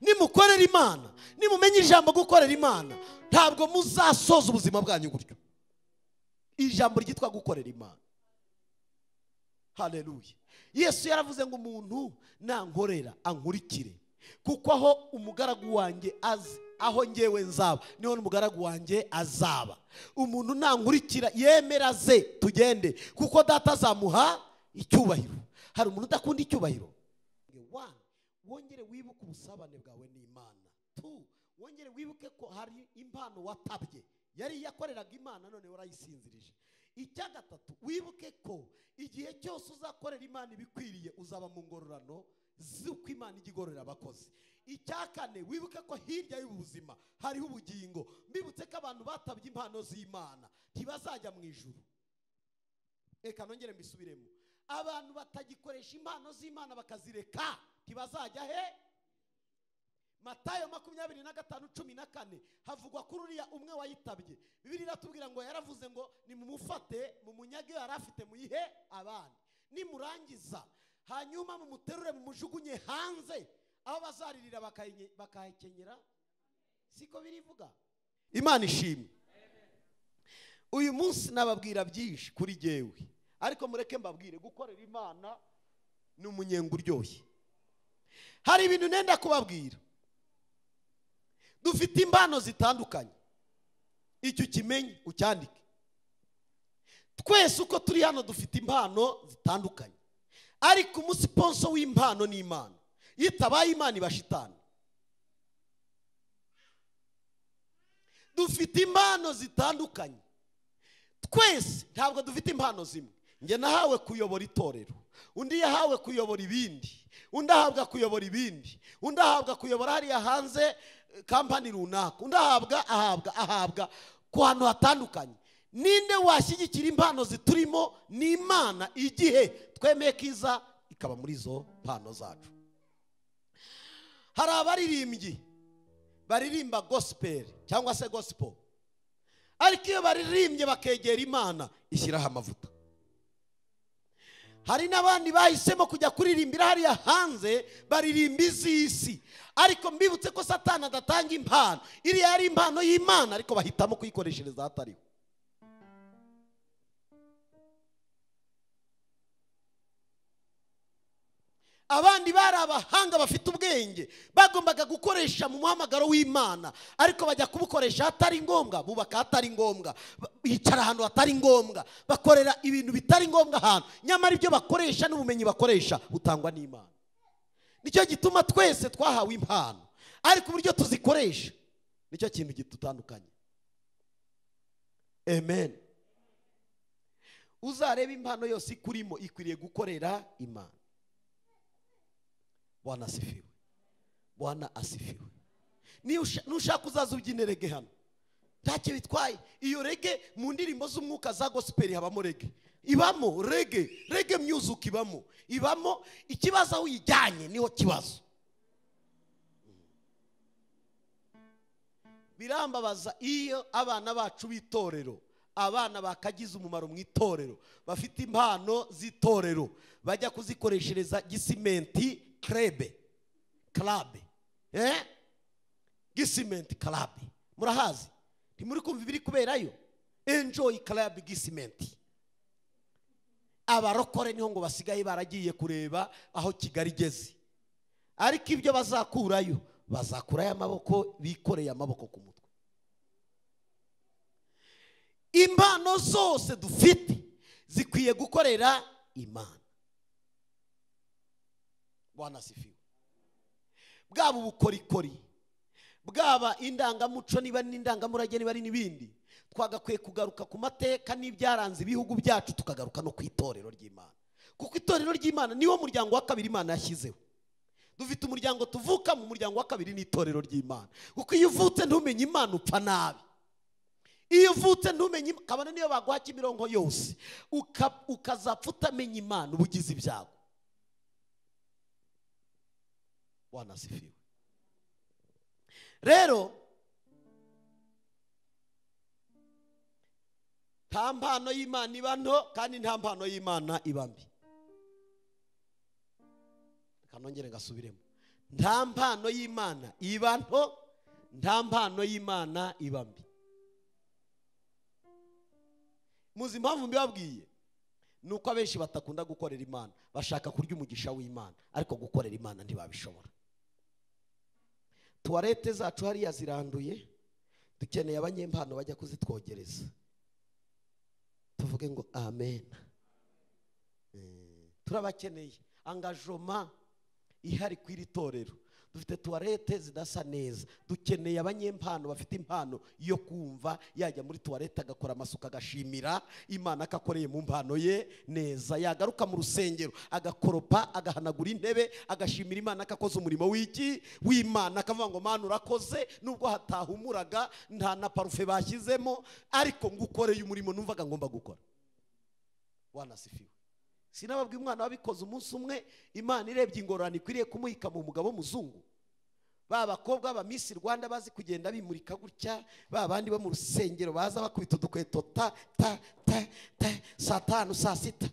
Nimukorera Imana, nimumenye ijambo gukorera Imana, ntabwo muzasoza ubuzima bwanyu gutyo. Ijambo ryitwa gukorera Imana. Haleluya. Yesu yaravuze ngo umuntu nankorera ankurikire, kuko aho umugaragu wanjye azi, aho ngewe nzaba niho n'umugaragu wanjye azaba. Umuntu nankurikira yemera ze tugende, kuko data azamuha icyubahiro. Hari umuntu udakunda icyubahiro? 1, wongere wibuke ubusabane bwawe n'Imana. 2, wongere wibuke ko hari impano watabye yari yakoreraga Imana none warayisinzirije. Icya gatatu, wibuke ko igihe cyose uzakorera Imana ibikwiriye uzaba mu ngororano z'uko Imana igororera abakozi. Icya kane, wibuke ko hirya y'ubuzima hariho ubugingo. Mbibutse ko abantu batabye impano z'Imana ntibazajya mu ijuru. Reka nongere mbisubiremo. Abantu batagikoresha impano z'Imana bakazireka ntibazajya he? Matayo 25:14 havugwa kuri uriya umwe wayitabye. Bibiliya iratubwira ngo yaravuze ngo nimumufate mumunyage yari afite muyihe abandi, nimurangiza hanyuma mumuterure mumujugunye hanze aho bazaririra bakahekenyera. Siko birivuga? Imana ishimwe. Uyu munsi nababwira byinshi kuri jyewe, ariko mureke mbabwire gukorera Imana ni umunyenga uryoshye. Hari ibintu nenda kubabwira. Dufite impano zitandukanye, icyo ukimenye ucyandike. Twese uko turi hano dufite impano zitandukanye, ariko umusiponso w'impano ni Imana. Yitabaye Imana iba shitani. Dufite impano zitandukanye twese, ntabwo dufite impano zimwe. Njye nahawe kuyobora itorero, undi yahawe kuyobora ibindi, undi ahabwa kuyobora ibindi, undi ahabwa kuyobora hariya hanze kampani runaka, undi ahabwa ahabwa ku hantu hatandukanye. Ninde washyigikira impano ziturimo? Ni Imana, igihe twemeye kiza ikaba muri izo mpano zacu. Hari abaririmbyi baririmba gospel cyangwa se gospel, ariko iyo baririmbye bakegera Imana ishyiraho amavuta. Hari n'abandi bahisemo kujya kuririmbira hariya hanze baririmba iz'isi, ariko mbibutse ko Satani adatanga impano. Iriya yari impano y'Imana, ariko bahitamo kuyikoreshereza ahatariho. Abandi bari abahanga bafite ubwenge bagombaga gukoresha mu muhamagaro w'Imana, ariko bajya kubukoresha hatari ngombwa, bubaka hatari ngombwa, bicara ahantu hatari ngombwa, bakorera ibintu bitari ngombwa ahantu, nyamara ibyo bakoresha n'ubumenyi bakoresha butangwa n'Imana. Nicyo gituma twese twahawe impano, ariko uburyo tuzikoresha nicyo kintu gitutandukanye. Amen. Uzareba impano yose ikurimo ikwiriye gukorera Imana. Bwana asifiwe. Bwana asifiwe. Nushaka uzaza ubyine reggae hano, ntacyo bitwaye. Iyo reggae mu ndirimbo z'umwuka za gospel habamo reggae, ibamo reggae, reggae music ibamo, ibamo. Ikibazo aho uyijyanye niho kibazo. Birambabaza iyo abana bacu b'itorero, abana bakagize umumaro mu itorero, bafite impano z'itorero, bajya kuzikoreshereza gisimenti krebe club, gisimenti club. Murahazi? Ntimuri kumva ibiri kuberayo? Enjoy club gisimenti. Abarokore niho ngo basigaye baragiye kureba aho Kigali igeze, ariko ibyo bazakurayo bazakurayo amaboko, bikoreye amaboko ku mutwe. Impano zose dufite zikwiye gukorera Imana. Bwana asifiwe. Bwaba ubukorikori, bwaba indangamuco, niba n'indangamurage, niba ari n'ibindi, twagakwiye kugaruka ku mateka n'ibyaranze ibihugu byacu, tukagaruka no ku itorero ry'Imana, kuko itorero ry'Imana niwo muryango wa kabiri Imana yashyizeho. Dufite umuryango tuvuka mu muryango wa kabiri ni itorero ry'Imana, kuko iyo uvutse ntumenye Imana upfa nabi. Iyo uvutse ntumenye, kabone niyo baguha Kimironko yose, ukazapfa utamenya Imana, ubugize ibyago. Bwana asifiwe. Rero nta mpano y'Imana iba nto, kandi nta mpano y'Imana iba mbi. Reka nongere ngasubiremo. Nta mpano y'Imana iba nto, nta mpano y'Imana iba mbi. Muzi impamvu mbibabwiye? Nuko abenshi batakunda gukorera Imana, bashaka kurya umugisha w'Imana, ariko gukorera Imana ntibabishobora. Tuwarete zacu hariya ziranduye, dukeneye abanyempano bajya kuzitwogereza. Tuvuge ngo amen. Turabakeneye. Angajoma ihari ku iri torero, dufite tuwarete zidasa neza, dukeneye abanyempano bafite impano yo kumva, yajya muri tuwarete agakora amasuka agashimira Imana akakoreye mu mpano ye neza, yagaruka mu rusengero agakoropa agahanagura intebe agashimira Imana akakoze umurimo w'iki w'Imana, akavuga ngo Mana urakoze, nubwo hatahumuraga nta na parufe bashyizemo, ariko ngukoreye umurimo numvaga ngomba gukora. Wanasifiwe. Sinababwiye umwana wabikoze umunsi umwe, Imana irebye ingororano ikwiriye kumuhika mu mugabo muzungu. Ba bakobwa ba Miss Rwanda bazi kugenda bimurika gutya, ba bandi bo mu rusengero baza bakubita udukweto ta ta ta ta saa tanu saa sita,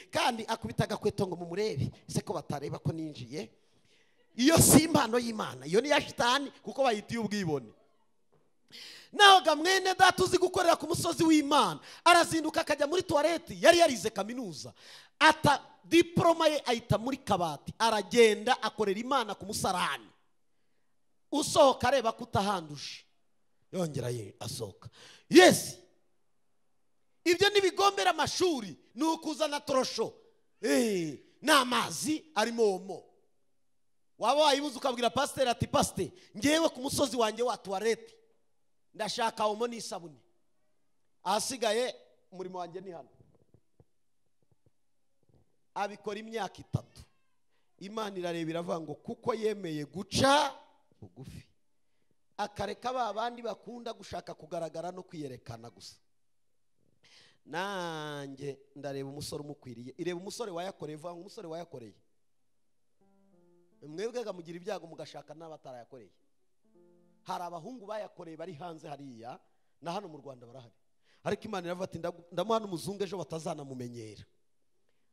kandi akubita agakweto ngo mumurebe, ese ko batareba ko ninjiye. Iyo si impano y'Imana, iyo ni ya shitani, kuko bayitiye ubwibone. Naho mwene data uzi gukorera ku musozi w'Imana arazinduka akajya muri toilette, yari yarize kaminuza, ata diploma ye ayita muri kabati, aragenda akorera Imana ku musarani. Usohoka areba kutahanduje, yongera ye asohoka. Yes, ibyo nibigombera amashuri ni ukuzana torosho n'amazi arimo omo. Waba wayibuze ukabwira pasiteri ati pasiteri ngewe ku musozi wanjye wa toilette ndashaka omo n'isabune, ahasigaye umurimo wanjye ni hano. Abikora imyaka 3. Imana irareba iravuga ngo kuko yemeye guca bugufi, akareka ba bandi bakunda gushaka kugaragara no kwiyerekana gusa. Nanjye ndareba umusore umukwiriye, ireba umusore wayakoreye, vuga ngo umusore wayakoreye. Mwebwe mugira ibyago mugashaka n'abatarayakoreye. Hari abahungu bayakoreye bari hanze hariya, na hano mu Rwanda barahari. Ariko Imana iravuga ati ndamuha n'umuzungu ejo batazanamumenyera.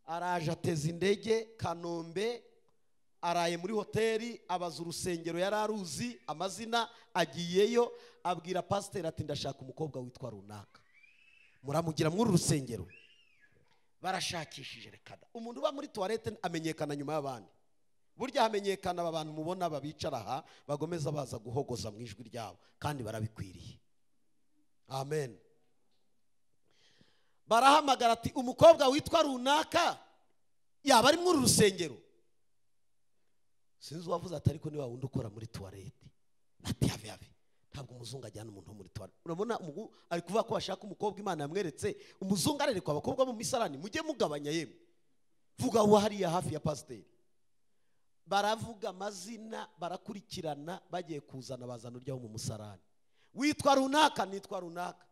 Araje ateza indege Kanombe, araye muri hoteli, abaza urusengero yari aruzi amazina, agiyeyo abwira pasiteri ati ndashaka umukobwa witwa runaka, muramugira muri urusengero. Barashakishije rekada. Umuntu uba muri toilette amenyekana nyuma y'abandi. Burya hamenyekana aba bantu mubona babicara aha bagomeza baza guhogoza mu ijwi ryabo, kandi barabikwiriye. Amen. Barahamagara ati umukobwa witwa runaka yaba ari muri urusengero. Sinzi uwavuze ati ariko niba wundi ukora muri toilette. Ati have have. Ntabwo umuzungu ajyana umuntu muri toilette. Urabona ari kuvuga ko ashaka umukobwa Imana yamweretse, umuzungu arerekwa abakobwa mu misarani, mujye mugabanya yemwe. Vuga uwo hariya hafi ya pasiteri. Baravuga amazina barakurikirana, bagiye kuzana bazana uryaho mu musarani. Witwa runaka, nitwa runaka,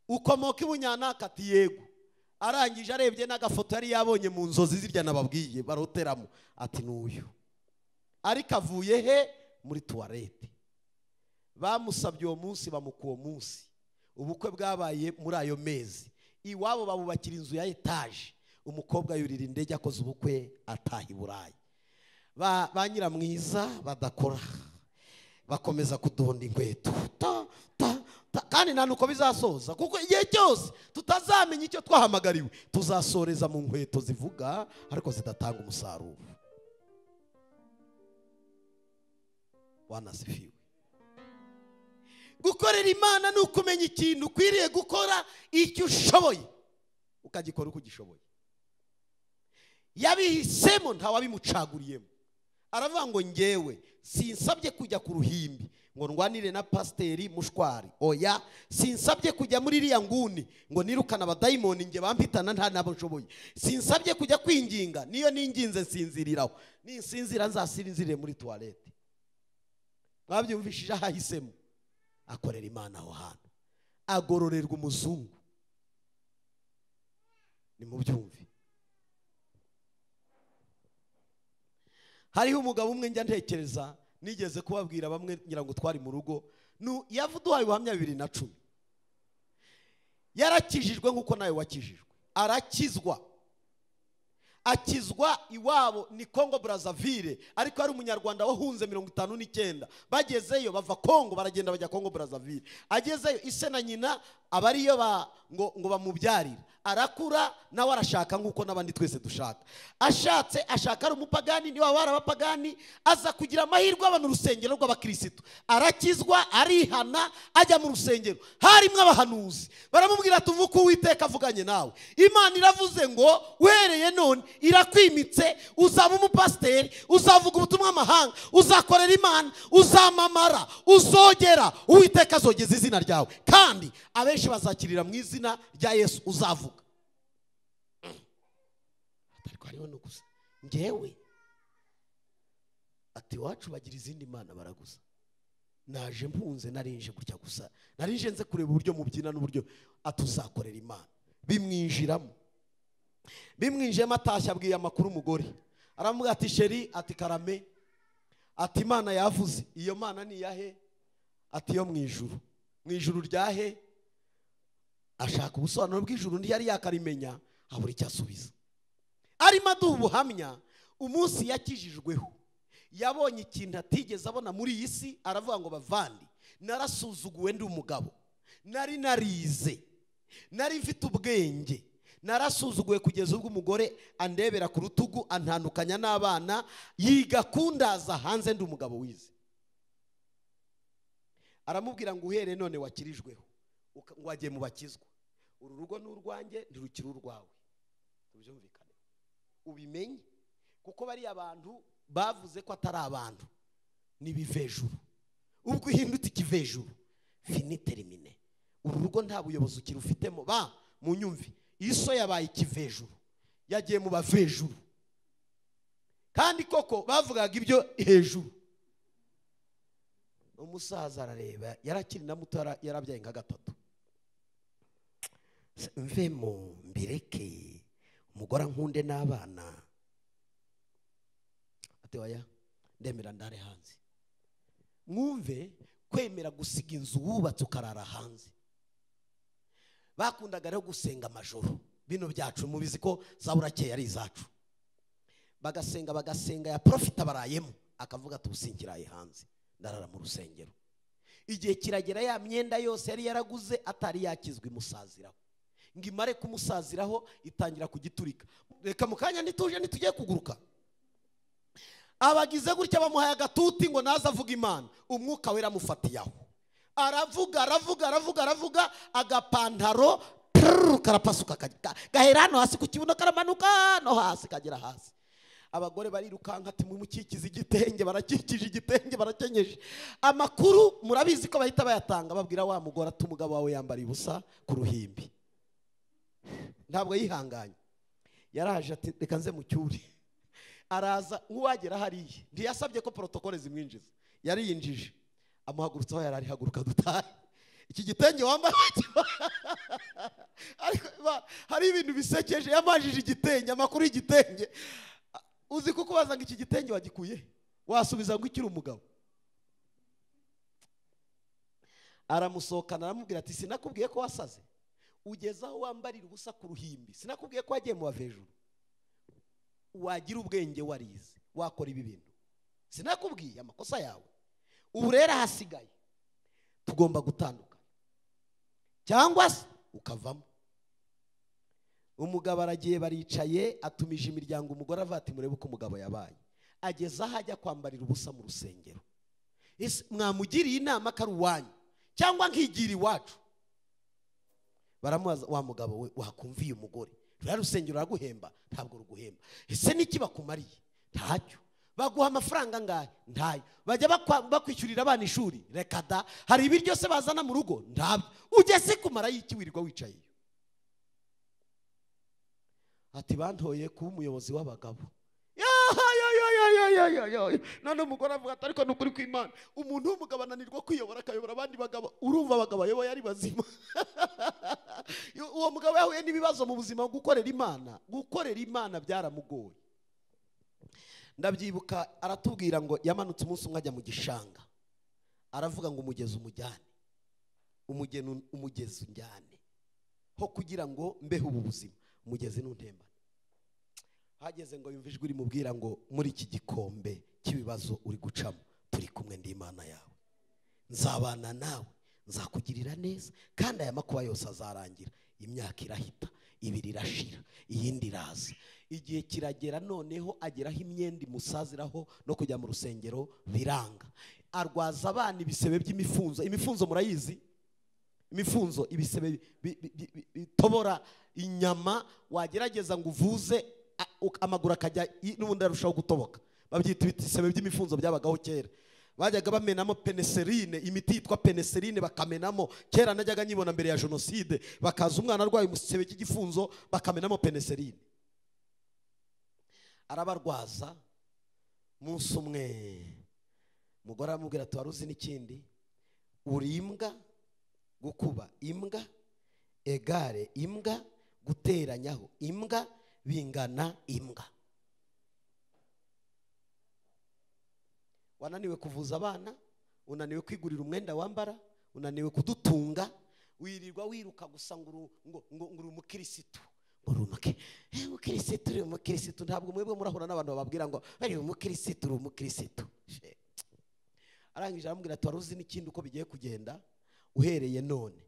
ukomoka ibunyanaka, ati yego. Arangije arebye n'agafoto yari yabonye mu nzozi zirya nababwiye baroteramo, ati n'uyu. Ariko avuye he? Muri toilette. Bamusabye uwo munsi, bamukuwo munsi. Ubukwe bwabaye muri ayo mezi. Iwabo babubakira inzu ya etage. Umukobwa yurira indege akoze ubukwe ataha i Burayi. Ba nyiramwiza badakora bakomeza kudonda inkweto ta ta ta, kandi nta nuko bizasoza, kuko igihe cyose tutazamenya icyo twahamagariwe tuzasoreza mu nkweto zivuga ariko zidatanga umusaruro. Wanasifiwe. Gukorera Imana ni ukumenya ikintu ukwiriye gukora, icyo ushoboye ukagikora uko ugishoboye. Yabihisemo, ntawabimucaguriyemo. Aravuga ngo ngewe sinsabye kujya ku ruhimbi ngo ndwanire na pasiteri mushwari, oya. Sinsabye kujya muri iriya nguni ngo nirukana abadayimoni nge bampitana nta nabo nshoboye. Sinsabye kujya kwinginga, niyo ninginze nsinziriraho, ninsinzira nzasinzirire muri toilette. Mwabyumvishije, ahahisemo akorera Imana aho hantu, agororerwa umuzungu. Ni mubyumve. Hariho umugabo umwe njya ntekereza, nigeze kubabwira bamwe ngira ngo twari mu rugo, yavuduhaye ubuhamya 2010. Yarakijijwe nkuko nawe wakijijwe, arakizwa. Akizwa iwabo ni Congo Brazzaville, ariko ari umunyarwanda wahunze 59. Bagezeyo bava Congo baragenda bajya Congo Brazzaville. Agezeyo ise na nyina abariyo ngo bamubyarira. Arakura nawe arashaka nkuko nabandi twese dushaka. Ashatse ashaka ari umupagani, niba barabapagani, aza kugira amahirwe abana urusengero rw'abakristo. Arakizwa, arihana, ajya mu rusengero. Harimo abahanuzi. Baramubwira tuvuka Uwiteka avuganye nawe. Imana iravuze ngo uhereye none irakwimitse, uzaba umupasiteri, uzavuga ubutumwa amahanga, uzakorera Imana, uzamamara, uzogera, Uwiteka azogeza izina ryawe. Kandi abenshi bazakirira mu izina rya Yesu uzavuga. Ariko hariho no gusa ngewe ati wacu bagira izindi mana baraguza. Naje mpunze narinje gutya gusa, narinje nze kureba uburyo mubyina n'uburyo atuzakorera Imana. Bimwinjiramo atashya abwiye amakuru umugore. Aramubwira ati sheri, ati karame, ati Imana yavuze. Iyo Mana ni yahe? Ati yo mu ijuru. Mu ijuru ryahe? Ashaka ubusobanuro bw'ijuru ntiyari yakarimenya, abura icyo asubiza. Arimo aduha ubuhamya umunsi yakijijweho. Yabonye ikintu atigeze abona muri iyi si, aravuga ngo bavandi, narasuzuguwe ndi umugabo, nari narize, nari mfite ubwenge, narasuzuguwe kugeza ubwo umugore andebera ku rutugu antandukanya n'abana, yiga kundaza hanze ndi umugabo wize. Aramubwira ngo uhere none wakirijweho, ngo wagiye mu bakizwa, uru rugo ni urwanjye ntirukiri urwawe. Tubyumvikane, ubimenye, kuko bari abantu bavuze ko atari abantu, ni bivejuru. Ubwo uhindutse ikivejuru, fini termine. Uru rugo nta buyobozi ukirufitemo. Ba munyumvi, iso yabaye ikivejuru, yagiye mu bavejuru. Kandi koko bavugaga ibyo hejuru. Umusaza arareba, yarakiri na muto, yarabyaye nka gatatu. Mvemo mbireke umugore nkunde n'abana. Ati oya, ndemera ndare hanze. Mwumve kwemera gusiga inzu wubatse ukarara hanze. Bakundaga rero gusenga amajoro. Bino byacu mubizi ko zaburakeye ari izacu. Bagasenga bagasenga ya profita barayemo, akavuga tubusinkiraye hanze, ndarara mu rusengero. Igihe kiragera ya myenda yose yari yaraguze atari yakizwe imusaziraho. Ngo imare kumusaziraho itangira kugiturika. Reka mukanya nituje nitugiye kuguruka. Abagize gutya bamuhaye agatuti ngo naza avuga Imana. Umwuka wera amufatiyaho. Aravuga aravuga aravuga aravuga, agapantaro karapasuka gahera hano hasi ku kibuno, karamanuka no hasi kagera hasi. Abagore barirukanka ati mumukikize igitenge, barakikije igitenge, barakenyeje. Amakuru murabizi ko bahita bayatanga, babwira wa mugore ati umugabo wawe yambara ubusa ku ruhimbi. Ntabwo yihanganye. Yaraje ati reka nze mu cyuri. Araza nk'uwagera hariya, ntiyasabye ko protokole zimwinjiza, yari yinjije. Amuhagurutsa aho yarari, haguruka dutahe. Iki gitenge wambaye, ariko hari ibintu bisekeje. Yamajije igitenge, amakuru y'igitenge. Uzi kuko baza ngo iki gitenge wagikuye, wasubiza ngo ikiri umugabo. Aramusohokana aramubwira ati sinakubwiye ko wasaze, ugeze aho wambarira ubusa ku ruhimbi, sinakubwiye ko wagiye mu bavejuru, wagira ubwenge warize, wakora ibi bintu, sinakubwiye amakosa yawe. Ubu rero hasigaye tugomba gutandukana cyangwa se ukavamo. Umugabo aragiye, baricaye, atumije imiryango. Umugore avuga ati murebe uko umugabo yabaye, ageze aho ajya kwambarira ubusa mu rusengero. Ese mwamugiriye inama ko ari uwanyu cyangwa nkigira iwacu? Baramubaza, wa mugabo we wakumviye umugore, ruriya rusengero ruraguhemba? Ntabwo ruguhemba. Ese niki bakumariye? Ntacyo. Baguha amafaranga angahe? Ntayo. Bajya bakwishyurira abana ishuri? Reka da. Hari ibiryo se bazana mu rugo? Ntabyo. Ugeze kumara y'iki wirirwa wicaye? Ati bantoye kuba umuyobozi w'abagabo. None umugore avuga ati ariko nukuri kw'Imana, umuntu w'umugabo ananirwa kwiyobora akayobora abandi bagabo. Urumva abagabo ayoboye ari bazima. Uwo mugabo yahuye n'ibibazo mu buzima. Gukorera Imana, gukorera Imana byaramugoye. Ndabyibuka aratubwira ngo yamanutse umunsi umwe ajya mu gishanga, aravuga ngo umugezi umujyane, umugezi unjyane ho kugira ngo mbeho ubu buzima, umugezi nuntembane. Hageze ngo yumve ijwi rimubwira ngo muri iki gikombe cy'ibibazo uri gucamo turi kumwe ndi Imana yawe, nzabana nawe, nzakugirira neza, kandi aya makuba yose azarangira. Imyaka irahita, ibiri irashira, iyindi iraza. Igihe kiragera noneho ageraho imyenda imusaziraho no kujya mu rusengero biranga. Arwaza abana ibisebe by'imifunzo. Imifunzo murayizi? Imifunzo, ibisebe bitobora inyama, wagerageza ngo uvuze amaguru akajya n'ubundi arushaho gutoboka. Babyita ibisebe by'imifunzo byabagaho kera. Bajyaga bamenamo penicilline, imiti yitwa penicilline bakamenamo. Kera najyaga nyibona mbere ya jenoside, bakaza umwana arwaye umusebe cy'igifunzo bakamenamo penicilline. Arabarwaza munsi umwe, umugore aramubwira ati waruzi n'ikindi, uri imbwa, gukuba imbwa, egare imbwa, guteranyaho imbwa, bingana imbwa. Wananiwe kuvuza abana, unaniwe kwigurira umwenda wambara, unaniwe kudutunga, wirirwa wiruka gusa ngo uri umukirisitu. Umukirisitu, uri umukirisitu. Ntabwo mwebwe murahura n'abantu bababwira ngo bari umukirisitu, uri umukirisitu. Arangije aramubwira ati waruzi n'ikindi uko bigiye kugenda, uhereye none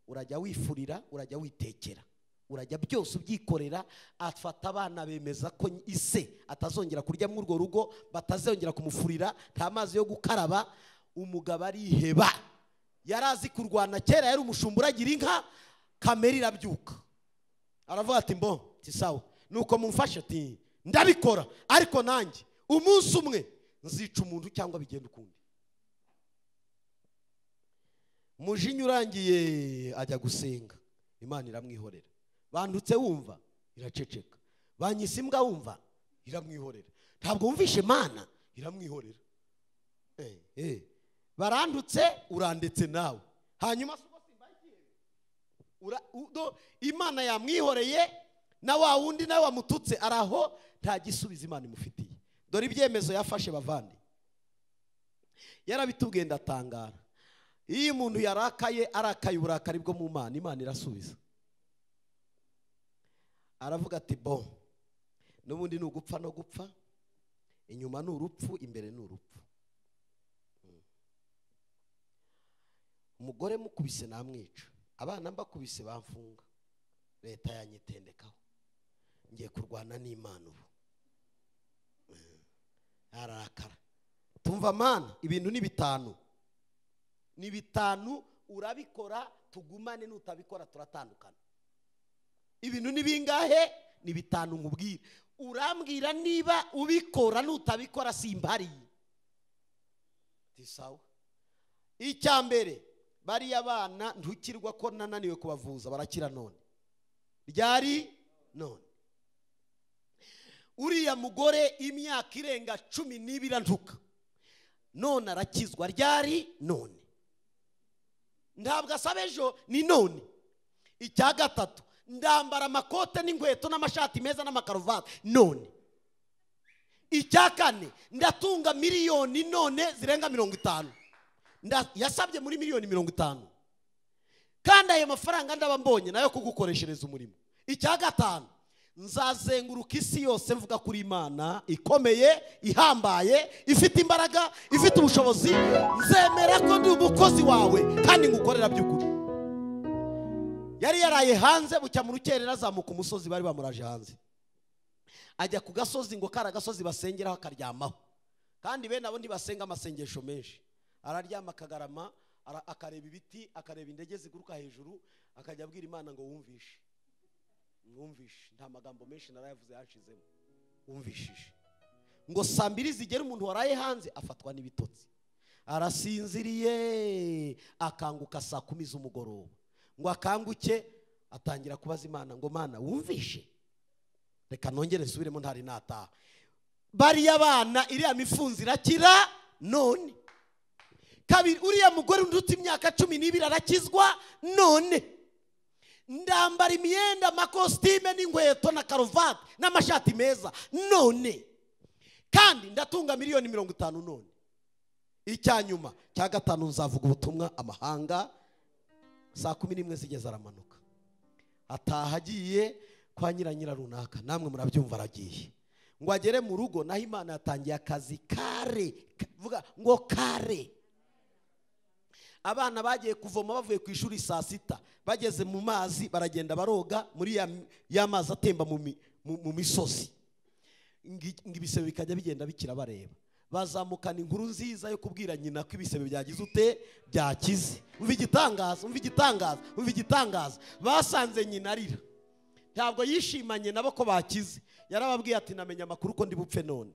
urajya wifurira, urajya witekera, urajya byose ubyikorera. Afata abana bemeza ko ise atazongera kurya muri urwo rugo, batazongera kumufurira, nta mazi yo gukaraba. Umugabo ariheba, yarazi kurwana kera, yari umushumba uragira inka. Kamera irabyuka, aravuga ati mbo tisawa, nuko mumfashe, ati ndabikora, ariko nanjye umunsi umwe nzica umuntu cyangwa bigenda ukundi. Mujinya urangiye ajya gusenga, Imana iramwihorera. Bandutse wumva iraceceka, banyise imbwa wumva iramwihorera, ntabwo wumvishe Imana iramwihorera. Barandutse urandetse nawe, hanyuma Imana yamwihoreye, na wa wundi nawe wamututse araho, nta gisubizo Imana imufitiye. Dore ibyemezo yafashe bavandi, yarabitubwiye ndatangara. Iyo umuntu yarakaye, arakaye uburakari bwo mu Mana, Imana irasubiza. Aravuga ati bon, n'ubundi ni ugupfa no gupfa, inyuma ni urupfu, imbere ni urupfu. Umugore mukubise namwica, abana mbakubise bamfunga, leta yanyitendekaho, ngiye kurwana n'Imana ubu. Ararakara. Tumva Mana, ibintu ni bitanu, ni bitanu, urabikora tugumane, nutabikora turatandukana. Ibintu ni bingahe? Ni bitanu nkubwira. Urambwira niba ubikora, nutabikora simbari. Tisawa. Icya mbere, bariya bana ntukirwa ko nananiwe kubavuza, barakira none. Ryari none. Uriya mugore imyaka irenga 12 antuka, none arakizwa. Ryari none. Ntabwo asaba ejo, ni none. Icya gatatu, ndambara amakote n'inkweto n'amashati meza n'amakaruvati none. Icya kane, ndatunga miliyoni none zirenga 50. Yasabye muri miliyoni 50, kandi ayo mafaranga ndaba mbonye nayo kugukoreshereza umurimo. Icya gatanu, nzazenguruka isi yose mvuga kuri Imana ikomeye, ihambaye, ifite imbaraga, ifite ubushobozi. Nzemera ko ndi umukozi wawe kandi ngukorera by'ukuri. Yari yaraye hanze, bucya mu rukerera azamuka umusozi bari bamuraje hanze, ajya ku gasozi ngo kara gasozi basengeraho akaryamaho. Kandi bene abo ntibasenga amasengesho menshi. Araryama akagarama, akareba ibiti, akareba indege ziguruka hejuru, akajya abwira Imana ngo wumvishe, wumvishe. Nta magambo menshi narayavuze yashizemo, wumvishije. Ngo saa mbiri zigera umuntu waraye hanze afatwa n'ibitotsi, arasinziriye, akanguka saa 10 z'umugoroba. Ngo akanguke atangira kubaza Imana ngo Mana wumvishe, reka nongere nsubiremo ntari nataha. Bariya bana iriya mifunzo irakira none. Kabiri, uriya mugore undutse imyaka 12 arakizwa none. Ndambara imyenda, amakositime n'inkweto na karuvati n'amashati meza none. Kandi ndatunga miliyoni 50 none. Icya nyuma cya gatanu, nzavuga ubutumwa amahanga. Saa 11 zigeze aramanuka, ataha agiye kwa nyiranyira runaka, namwe murabyumva aragiye. Ngo agere mu rugo naho Imana yatangiye akazi kare, vuga ngo kare. Abana bagiye kuvoma bavuye ku ishuri saa 6, bageze mu mazi baragenda baroga muri ya mazi atemba mu misozi, ngo ibisebe bikajya bigenda bikira bareba. Bazamukana inkuru nziza yo kubwira nyina ko ibisebe byagize ute, byakize. Umva igitangaza, umva igitangaza, umva igitangaza. Basanze nyina arira, ntabwo yishimanye nabo ko bakize. Yarababwiye ati namenya amakuru ko ndi bupfe none.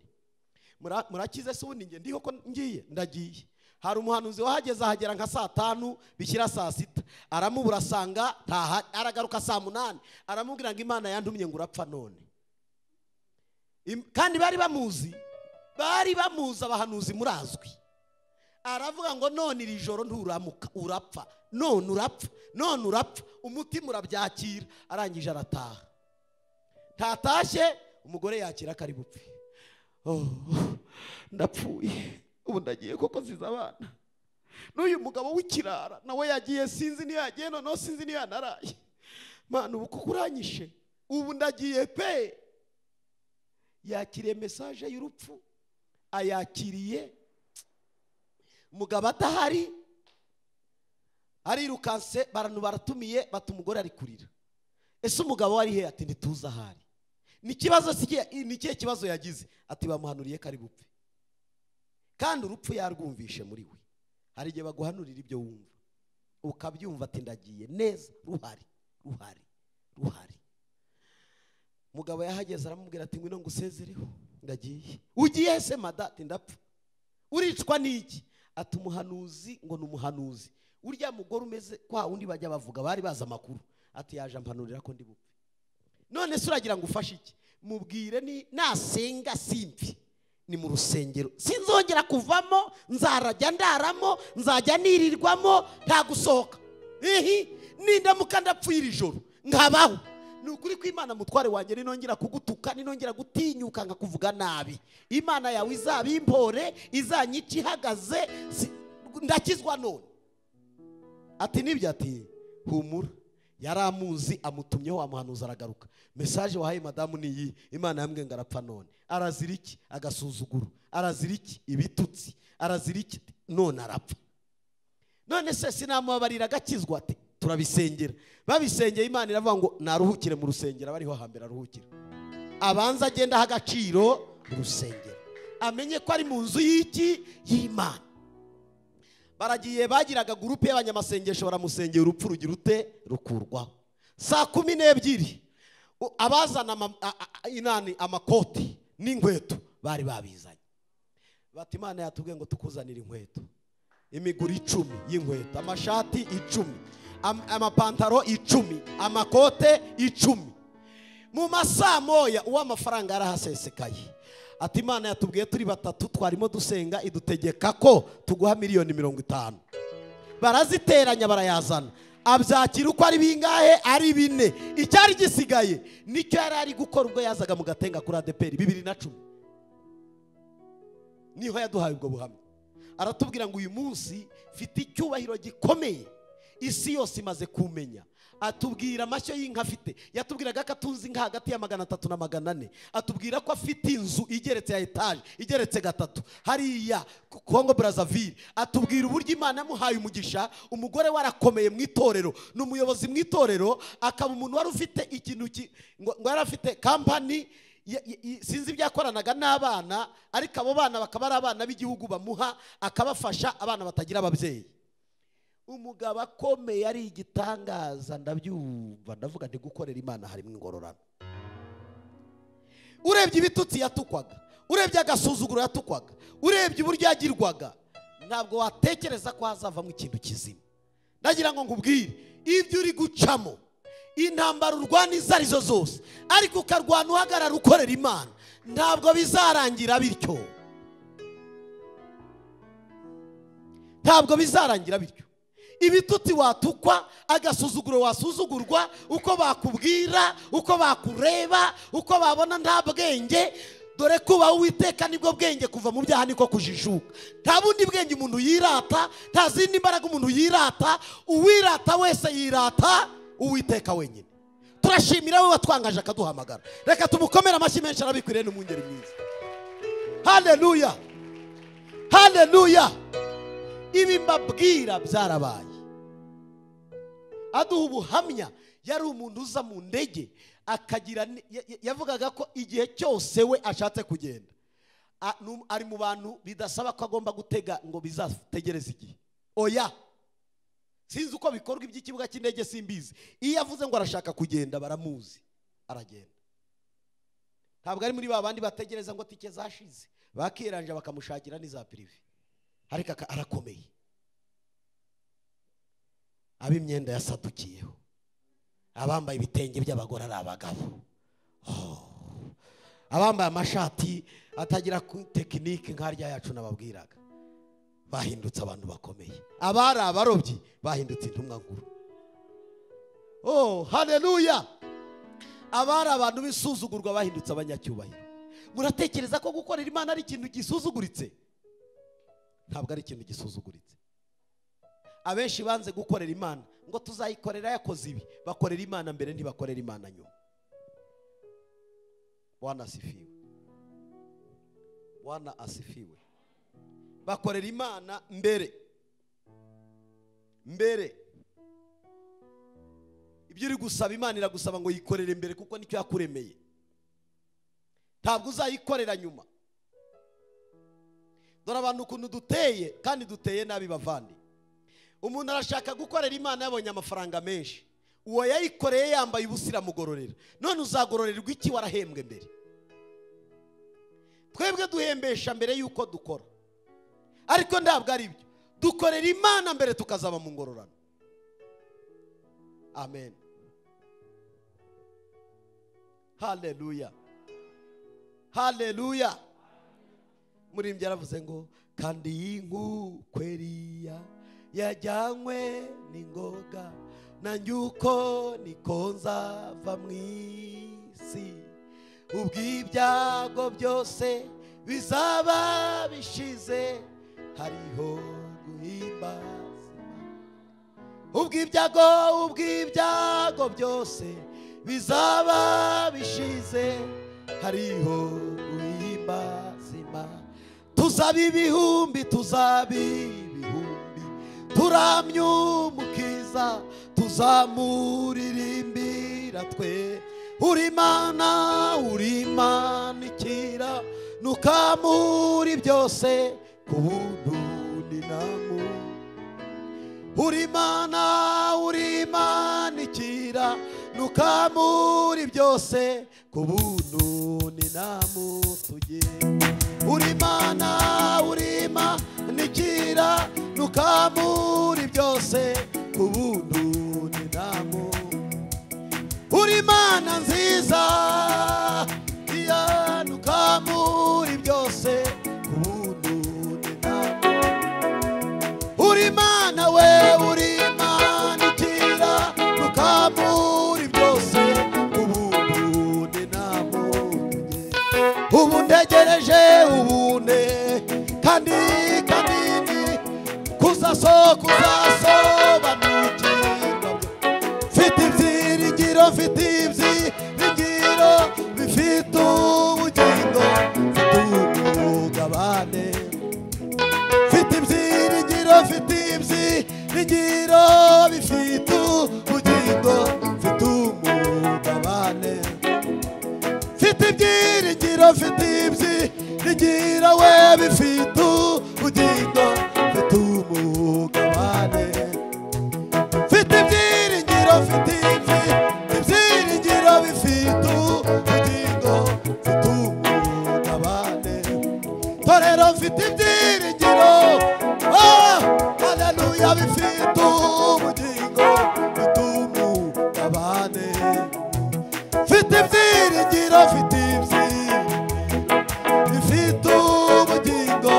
Murakize se ubundi nge ndiho ko ngiye, ndagiye. Hari umuhanuzi wahageze ahagera nka saa 5 bishyira saa 6, aramubura asanga ntaha, aragaruka saa 8 aramubwira ngo Imana yantumye ngo urapfa none. Kandi bari bamuzi, bari bamuzi abahanuzi murazwi. Aravuga ngo none iri joro nturamuka urapfa, none urapfa, none urapfa. Umutima urabyakira. Arangije arataha. Tatashye umugore yakira kari bupfe. Oh, ndapfuye ubu ndagiye koko nziza abana. N'uyu mugabo w'ikirara nawe yagiye, sinzi niyo yagiye, noneho sinzi niyo yanaraye. Mana ubu kuko uranyishe, ubu ndagiye pe. Yakiriye message y'urupfu, ayakiriye mugabo atahari, arirukanse, baranu baratumiye, bata umugore ari kurira. Ese umugabo ari he? Ati ntituza ahari. Ni kibazo ni kihe kibazo yagize? Ati bamuhanuriye kari bupfe. Kandi urupfu yarwumvishe muri we. Hari igihe baguhanurira ibyo wumva ukabyumva ati ndagiye neza, ruhari ruhari ruhari. Mugabo yahageze aramubwira ati ngwino ngusezereho ndagiye. Ugiye se mada? Ati ndapfa. Uricwa n'iki? Ati umuhanuzi ngo ni umuhanuzi urya mugore umeze kwa undi bajya bavuga bari baza amakuru, ati yaje ampanurira ko ndi bupfe. None se uragira ngo ufashe iki? Mubwire ni nasenga simpi ni mu rusengero, sinzongera kuvamo, nzarajya ndaramo, nzajya nirirwamo, nta gusohoka. Ihi nindamuka ndapfuye iri joro nkabaho, ni ukuri ko Imana mutware wanjye ninongera kugutuka, ninongera gutinyuka nkakuvuga nabi, Imana yawe izabimpore, izanyica ihagaze, ndakizwa none. Ati nibyo? Ati humura. Yaramuzi amutumyeho wamuhanuza aragaruka. Message wahaye madamu ni iyi, Imana yambwiye ngo arapfa none. Arazira iki? Agasuzuguro. Arazira iki? Ibitutsi. Arazira iki? None arapfa. None se sinamubabarira agakizwa? Ati turabisengera. Babisengeye Imana iravuga ngo naruhukire mu rusengero, abariho hambere aruhukira. Abanza agenda aha agaciro mu rusengero, amenye ko ari mu nzu y'iki? Y'Imana. Baragiye bagiraga gurupe y'abanyamasengesho baramusengera, urupfu rugira ute? Rukurwaho. Saa 12 abazana inani amakoti n'inkweto bari babizanye. Bati Imana yatubwiye ngo tukuzanire inkweto, imiguri 10 y'inkweto, amashati 10, amapantaro 10, amakote 10. Mu masaa moya uwo amafaranga yarahasesekaye. Ati Imana yatubwiye turi batatu twarimo dusenga idutegeka ko tuguha miliyoni 50. Baraziteranya barayazana. Abyakira uko ari bingahe? Ari 4. Icyari gisigaye nicyo yari ari gukora ubwo yazaga mu Gatenga kuri ADPR 2010. Niho yaduhaye ubwo buhamya. Aratubwira ngo uyu munsi mfite icyubahiro gikomeye, isi yose imaze kumenya. Atubwira amashyo y'inka afite, yatubwiraga ko atunze inka hagati ya 300 na 400. Atubwira ko afite inzu igeretse ya etage igeretse 3 hariya Congo Brazzaville. Atubwira uburyo Imana yamuhaye umugisha, umugore warakomeye mu itorero, ni umuyobozi mu itorero, akaba umuntu wari ufite ikintu ngo yari afite company, sinzi ibyakoranaga n'abana, ariko abo bana bakaba ari abana b'igihugu bamuha akabafasha, abana batagira ababyeyi. Umugabo akomeye ari igitangaza. Ndabyumva ndavuga nti gukorera Imana harimo ingororano. Urebye ibitutsi yatukwaga, urebye agasuzuguro yatukwaga, urebye uburyo yagirwaga, ntabwo watekereza ko hazavamo ikintu kizima. Ndagira ngo nkubwire ibyo uri gucamo, intambara urwana izo arizo zose, ariko ukarwana uhagarara ukorera Imana, ntabwo bizarangira bityo. Ntabwo bizarangira bityo. Ibitutsi watukwa, agasuzuguro wasuzugurwa, uko bakubwira, uko bakureba, uko babona nta bwenge. Dore kuba Uwiteka nibwo bwenge, kuva mu byaha niko kujijuka. Nta bundi bwenge umuntu yirata, nta zindi mbaraga umuntu yirata. Uwirata wese yirata Uwiteka wenyine. Turashimira we watwangaje akaduhamagara. Reka tumukomere amashyi menshi, arabikwiriye n'umwungeri mwiza. Haleluya, haleluya. Ibi mbabwira byarabaye. Aduha ubuhamya. Yari umuntu uza mu ndege akagira, yavugaga ko igihe cyose we ashatse kugenda ari mu bantu bidasaba ko agomba gutega ngo bizategereze igihe. Oya, sinzi uko bikorwa iby'ikibuga cy'indege simbizi. Iyo avuze ngo arashaka kugenda baramuzi, aragenda. Ntabwo ari muri ba bandi bategereza ngo tike zashize, bakiranje bakamushakira n'iza prive. Ariko arakomeye. Ab'imyenda yasadukiyeho, abambaye ibitenge by'abagore ari abagabo, abambaye amashati atagira tekinike nkarya yacu nababwiraga, bahindutse abantu bakomeye. Abari abarobyi bahindutse intumwa nkuru. Oh, haleluya. Abari abantu bisuzugurwa bahindutse abanyacyubahiro. Muratekereza ko gukorera Imana ari ikintu gisuzuguritse? Ntabwo ari ikintu gisuzuguritse. Abenshi banze gukorera Imana ngo tuzayikorera yakoze ibi. Bakorera Imana mbere, ntibakorera Imana nyuma. Bwana asifiwe. Bwana asifiwe. Bakorera Imana mbere. Mbere. Ibyo uri gusaba Imana iragusaba ngo yikorere mbere, kuko nicyo yakuremeye. Ntabwo uzayikorera nyuma. Dore abantu ukuntu duteye, kandi duteye nabi bavandi. Umuntu arashaka gukorera Imana yabonye amafaranga menshi. Uwo yayikoreye yambaye ubusira mugororera. None uzagororerwa iki warahembwe mbere? Twebwe duhembesha mbere yuko dukora. Ariko ntabwo ari byo. Dukorera Imana mbere tukazaba mu ngororano. Amen. Haleluya, haleluya. Murimbyi yaravuze ngo kandi y'inkukweriya yajyanywe n'ingoga, nanjye uko niko nzava mu isi, ubw'ibyago byose bizaba bishize, hariho guhimbaza. Ubw'ibyago byose bizaba bishize, hariho guhimbaza Imana. Tuzaba ibihumbi, tuzaba ibihumbi, turamya Umukiza, tuzamuririmbira twe. Uri Imana, uri Imana ikira, nukamuri byose ku buntu n'inamu. Uri Imana, uri Imana ikira, nukamuri byose ku buntu n'inamu tugira. Uri Imana, uri Imana ikira, nukamuri byose ku buntu n'inamu. Uri Imana nziza, iya nukamuri byose ku buntu n'inamu. Uri Imana we, uri Imana ikira, nukamuri byose ku buntu n'inamu. Ubu ntegereje ubune kandi kanini, kuzasobanukirwa. Mfite ibyiringiro, mfite ibyiringiro bifite ubugingo, mfite umugabane. Mfite ibyiringiro, mfite ibyiringiro bifite ubugingo, mfite umugabane. Mfite ibyiringiro, mfite ibyiringiro we bifite ubugingo, mfite umugabane. Mfite ibyiringiro, mfite ibyiringiro bifite ubugingo, mfite umugabane. Torero mfite ibyiringiro, oh haleluya, bifite ubugingo, mfite umugabane. Mfite ibyiringiro, mfite ibyiringiro bifite ubugingo,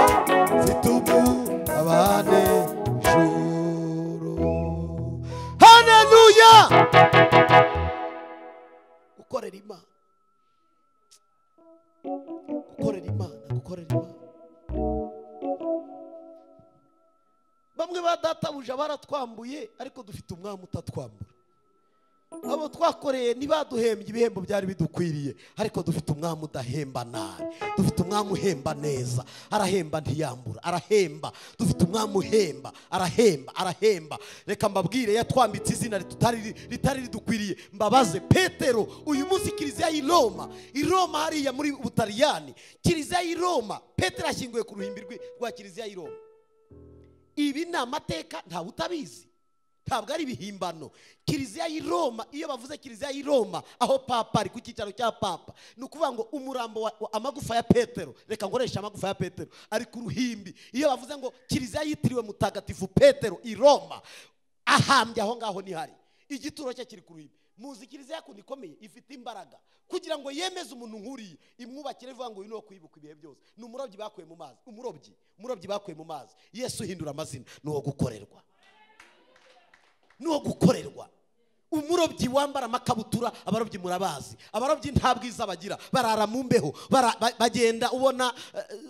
mfite umugabane juru. Haleluya. Gukorera Imana, gukorera Imana, gukorera Imana. Bamwe ba databuja baratwambuye, ariko dufite umwami utatwambura. Abo twakoreye ntibaduhembye ibihembo byari bidukwiriye, ariko dufite umwami udahemba nabi, dufite umwami uhemba neza, arahemba ntiyambura, arahemba. Dufite umwami uhemba, arahemba, arahemba. Reka mbabwire, yatwambitse izina ritari ridukwiriye. Mbabaze Petero, uyu munsi kiliziya y'i Roma, i Roma hariya muri Butaliyani, kiliziya y'i Roma, Petero ashyinguye ku ruhimbi rwa kiliziya y'i Roma. Ibi ni amateka, ntawe utabizi, ntabwo ari ibihimbano. Kiliziya y'i Roma, iyo bavuze kiliziya y'i Roma, aho papa ari ku cyicaro cya papa, ni ukuvuga ngo umurambo wa amagufa ya Petero, reka nkoresha amagufa ya Petero, ari ku ruhimbi. Iyo bavuze ngo kiliziya yitiriwe mutagatifu Petero i Roma, ahambye aho ngaho nihari, igituro cye kiri ku ruhimbi. Muzi kiliziya yakuntu ikomeye, ifite imbaraga kugira ngo yemeze umuntu nkuriye, imwubakire ivuga ngo uyu ni uwo kwibuka ibihe byose. Ni umurobyi bakuye mu mazi, umurobyi bakuye mu mazi. Yesu uhindura amazina, ni uwo gukorerwa, ni uwo gukorerwa. Umurobyi wambara amakabutura, abarobyi murabazi, abarobyi nta bwiza bagira, barara mu mbeho, bagenda ubona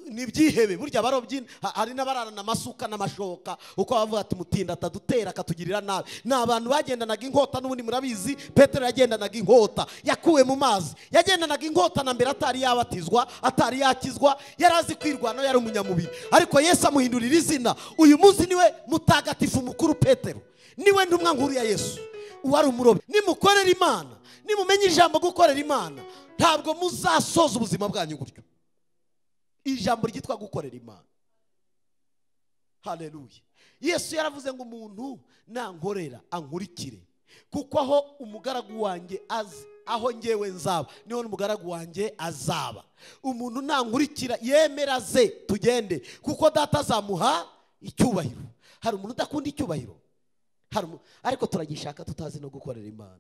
ni ibyihebe. Burya abarobyi hari n'abararana amasuka n'amashoka, uko bavuga ati mutinda atadutera akatugirira nabi. Ni abantu bagendanaga inkota, n'ubundi murabizi Petero yagendanaga inkota, yakuwe mu mazi, yagendanaga inkota na mbere atari yabatizwa, atari yakizwa, yari azi kwirwanaho, yari umunyamubiri, ariko Yesu amuhindurira izina. Uyu munsi niwe mutagatifu mukuru Petero, niwe ntumwa nkuru ya Yesu uwari umurobyi. Nimukorera Imana, nimumenye ijambo gukorera Imana, ntabwo muzasoza ubuzima bwanyu gutyo. Ijambo ryitwa gukorera Imana. Haleluya. Yesu yaravuze ngo umuntu nankorera ankurikire, kuko aho umugaragu wanjye azi, aho ngewe nzaba, niho n'umugaragu wanjye azaba. Umuntu nankurikira yemera ze tugende, kuko data azamuha icyubahiro. Hari umuntu udakunda icyubahiro? Ariko turagishaka tutazi no gukorera Imana.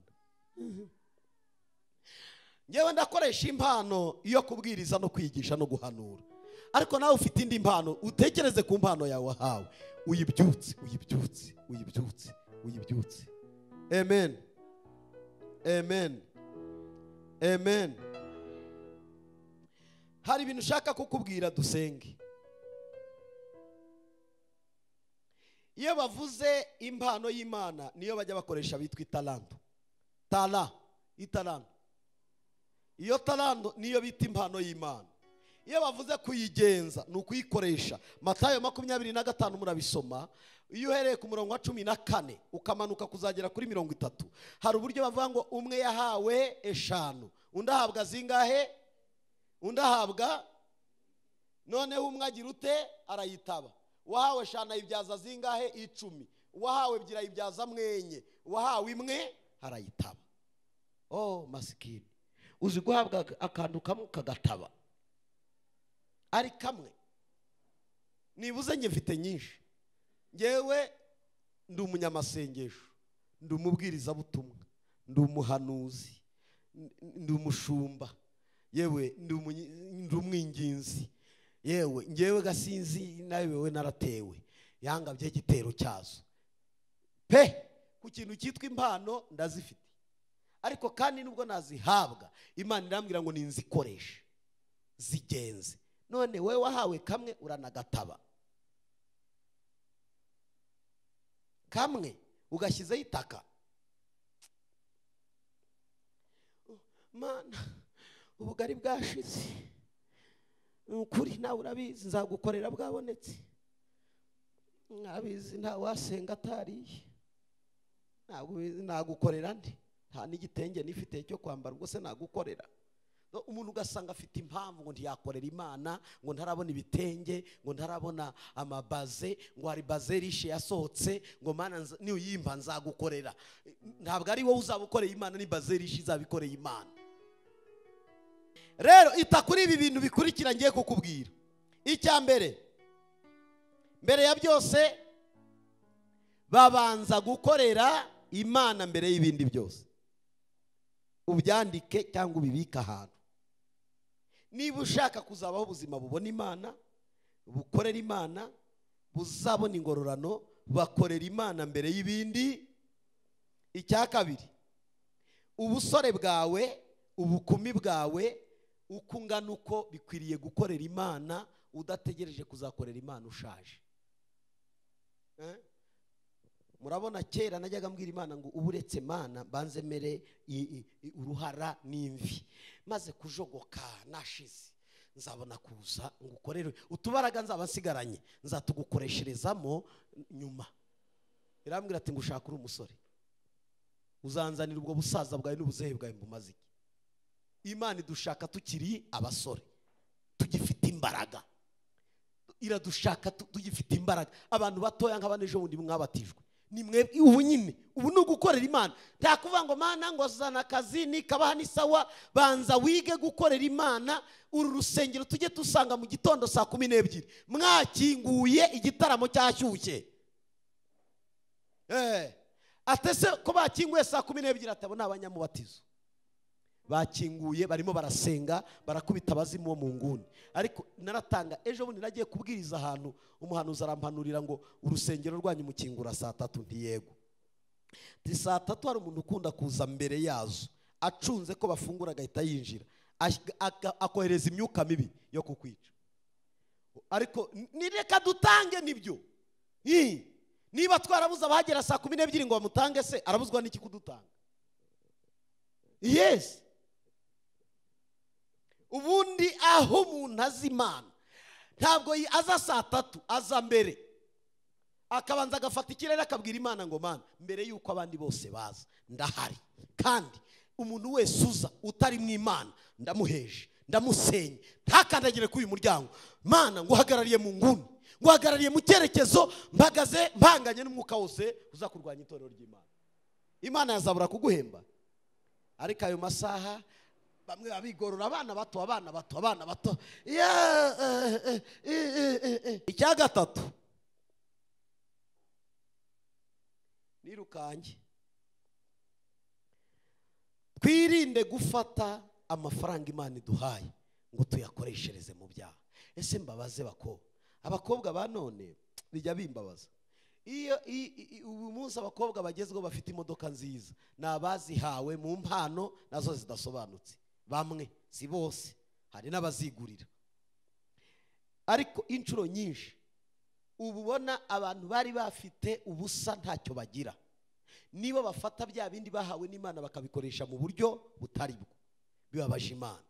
Ngewe ndakoresha impano yo kubwiriza no kwigisha no guhanura, ariko nawe ufite indi mpano, utekereze ku mpano yawe wahawe, uyibyutse, uyibyutse, uyibyutse, uyibyutse. Amen, amen, amen. Hari ibintu ushaka kukubwira, dusenge. Iyo bavuze impano y'Imana, niyo bajya bakoresha bitwa italanto. Tala, italanto. Iyo talanto niyo bita impano y'Imana. Iyo bavuze kuyigenza ni ukuyikoresha. Matayo 25 murabisoma. Iyo uhereye ku murongo wa 14 ukamanuka kuzagera kuri 30, hari uburyo bavuga ngo umwe yahawe 5, undi ahabwa zingahe? Undi ahabwa, noneho umwe agira ute? Arayitaba. Wahawe 5 ayibyaza zingahe? 10. Wahawe 2 ayibyaza 1, wahawe 1 arayitaba. Oh masikini, uzi guhabwa akantu kamwe kagataba ari kamwe. Nibuze nge mfite nyinshi. Ngewe ndi umunyamasengesho, ndi umubwiriza butumwa, ndi umuhanuzi, ndi umushumba, yewe ndi umwinginzi, yewe ngewe gasinzi nawe naratewe yangabye igitero cyazo pe. Ku kintu cyitwa impano ndazifite, ariko kandi nubwo nazihabwa Imana irambwira ngo ninzikoreshe zigenze. None wewe wahawe kamwe uranagataba, kamwe ugashyizeho itaka. Mana, ubugari bwashize, ukuri nawe urabizi, nzagukorera bwabonetse. Nkabizi nta wasenga atariye, nagukorera nde? Nta n'igitenge nifite cyo kwambara, ubwo se nagukorera? Umuntu ugasanga afite impamvu ngo ntiyakorera Imana, ngo ntarabona ibitenge, ngo ntarabona amabaze, ngo hari baze rishe yasohotse, ngo Mana niyimpa nzagukorera. Ntabwo ari wowe uzabukoreye Imana, ni baze rishe izabikoreye Imana. Rero ita kuri ibi bintu bikurikira ngiye kukubwira. Icya mbere, mbere ya byose babanza gukorera Imana mbere y'ibindi byose. Ubyandike cyangwa ubibike ahantu. Niba ushaka kuzabaho ubuzima bubona Imana, bukorera Imana, buzabona ingororano, bakorera Imana mbere y'ibindi. Icya kabiri, ubusore bwawe, ubukumi bwawe, uko ungana uko bikwiriye gukorera Imana, udategereje kuzakorera Imana ushaje. Murabona kera najyaga mbwira Imana ngo uburetse Mana banze mere uruhara n'imvi, maze kujogoka nashize nzabona kuza ngukorere utubaraga nzaba nsigaranye nzatugukoresherezamo nyuma. Irambwira ati ngushaka uri umusore, uzanzanira ubwo busaza bwawe n'ubuzehe bwawe mbumaze iki? Imana idushaka tukiri abasore, tugifite imbaraga. Iradushaka tugifite imbaraga. Abantu batoya nk'abanejo bundi mwabatijwe, ni mwe ubu nyine, ubu ni ugukorera Imana. Nta kuvuga ngo Mana ngo zana akazi nikabaha ni sawa. Banza wige gukorera Imana. Uru rusengero tujye tusanga mu gitondo saa 12 mwakinguye igitaramo cyashyushye. Atese ko bakinguye saa 12 atabona abanyamubatizo bakinguye barimo barasenga barakubita abazimu bo mu nguni. Ariko naratanga ejo bundi nagiye kubwiriza ahantu, umuhanuzi arampanurira ngo urusengero rwanyu mukingura saa 3. Ntiyego, ti saa 3 hari umuntu ukunda kuza mbere yazo acunze ko bafungura agahita yinjira akohereza imyuka mibi yo kukwica. Ariko nireka dutange nibyo. Niba twarabuze abahagera saa 12 ngo bamutange, se arabuzwa n'iki kudutanga? Yes. Ubundi aho umuntu azi Imana ntabwo aza saa 3, aza mbere akabanza agafata ikirere akabwira Imana ngo Mana mbere yuko abandi bose baza ndahari, kandi umuntu wese uza utari mu Imana ndamuheje, ndamusenye, ntakandagire kuri uyu muryango. Mana nguhagarariye mu nguni, nguhagarariye mu cyerekezo, mpagaze mpanganye n'umwuka wose uzakurwanya itorero ry'Imana. Imana yazabura kuguhemba. Ariko ayo masaha bamwe babigorora, abana bato, abana bato, abana bato. Icya gatatu, nirukange twirinde gufata amafaranga Imana iduhaye ngo tuyakoreshereze mu byaha. Ese mbabaze bako, abakobwa ba none bijya bimbabaza. Iyo uyu munsi abakobwa bagezweho bafite imodoka nziza ni abazihawe mu mpano nazo zidasobanutse, bamwe si bose, hari n'abazigurira. Ariko inshuro nyinshi ububona abantu bari bafite ubusa ntacyo bagira, nibo bafata bya bindi bahawe n'Imana bakabikoresha mu buryo butari bwo, bibabaje Imana.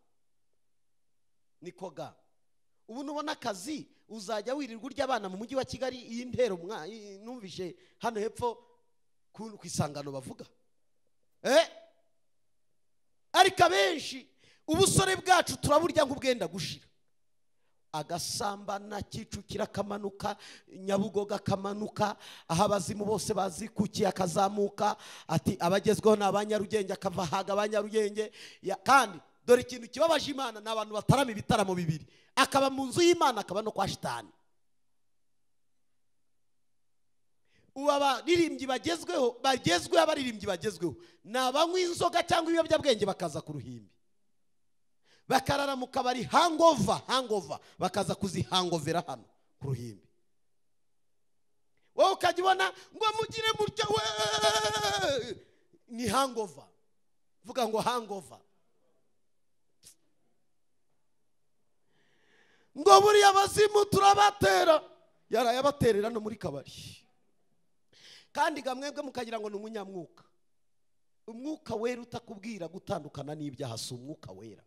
Niko ga ubu nubona akazi uzajya wirirwa urya abana mu mujyi wa Kigali. Iyi ntero numvise hano hepfo ku isangano bavuga, ariko abenshi ubusore bwacu turaburya nk'ubwenda gushira. Agasambana Kicukira akamanuka, Nyabugoga akamanuka, aho abazimu bose bazikukiye akazamuka, ati abagezweho ni abanyarugenge, akava haga abanyarugenge. Kandi dore ikintu kibabaje Imana, ni abantu batarama ibitaramo bibiri, akaba mu nzu y'Imana akaba no kwa shitani. Ubu abaririmbyi bagezweho, bagezweho abaririmbyi bagezweho ni abanywa inzoga cyangwa ibiyobyabwenge bakaza ku ruhimbi, bakarara mu kabari hangover, hangover, bakaza kuzihangovera hano ku ruhimbi. Wowe ukajya ubona ngo mugire mutya we, ni hangover. Vuga ngo hangover. Ngo buriya abazimu turabatera, yarayabaterera no muri kabari. Kandi gamwebwe mukagira ngo ni umunyamwuka. Umwuka wera utakubwira gutandukana n'ibyaha si umwuka wera.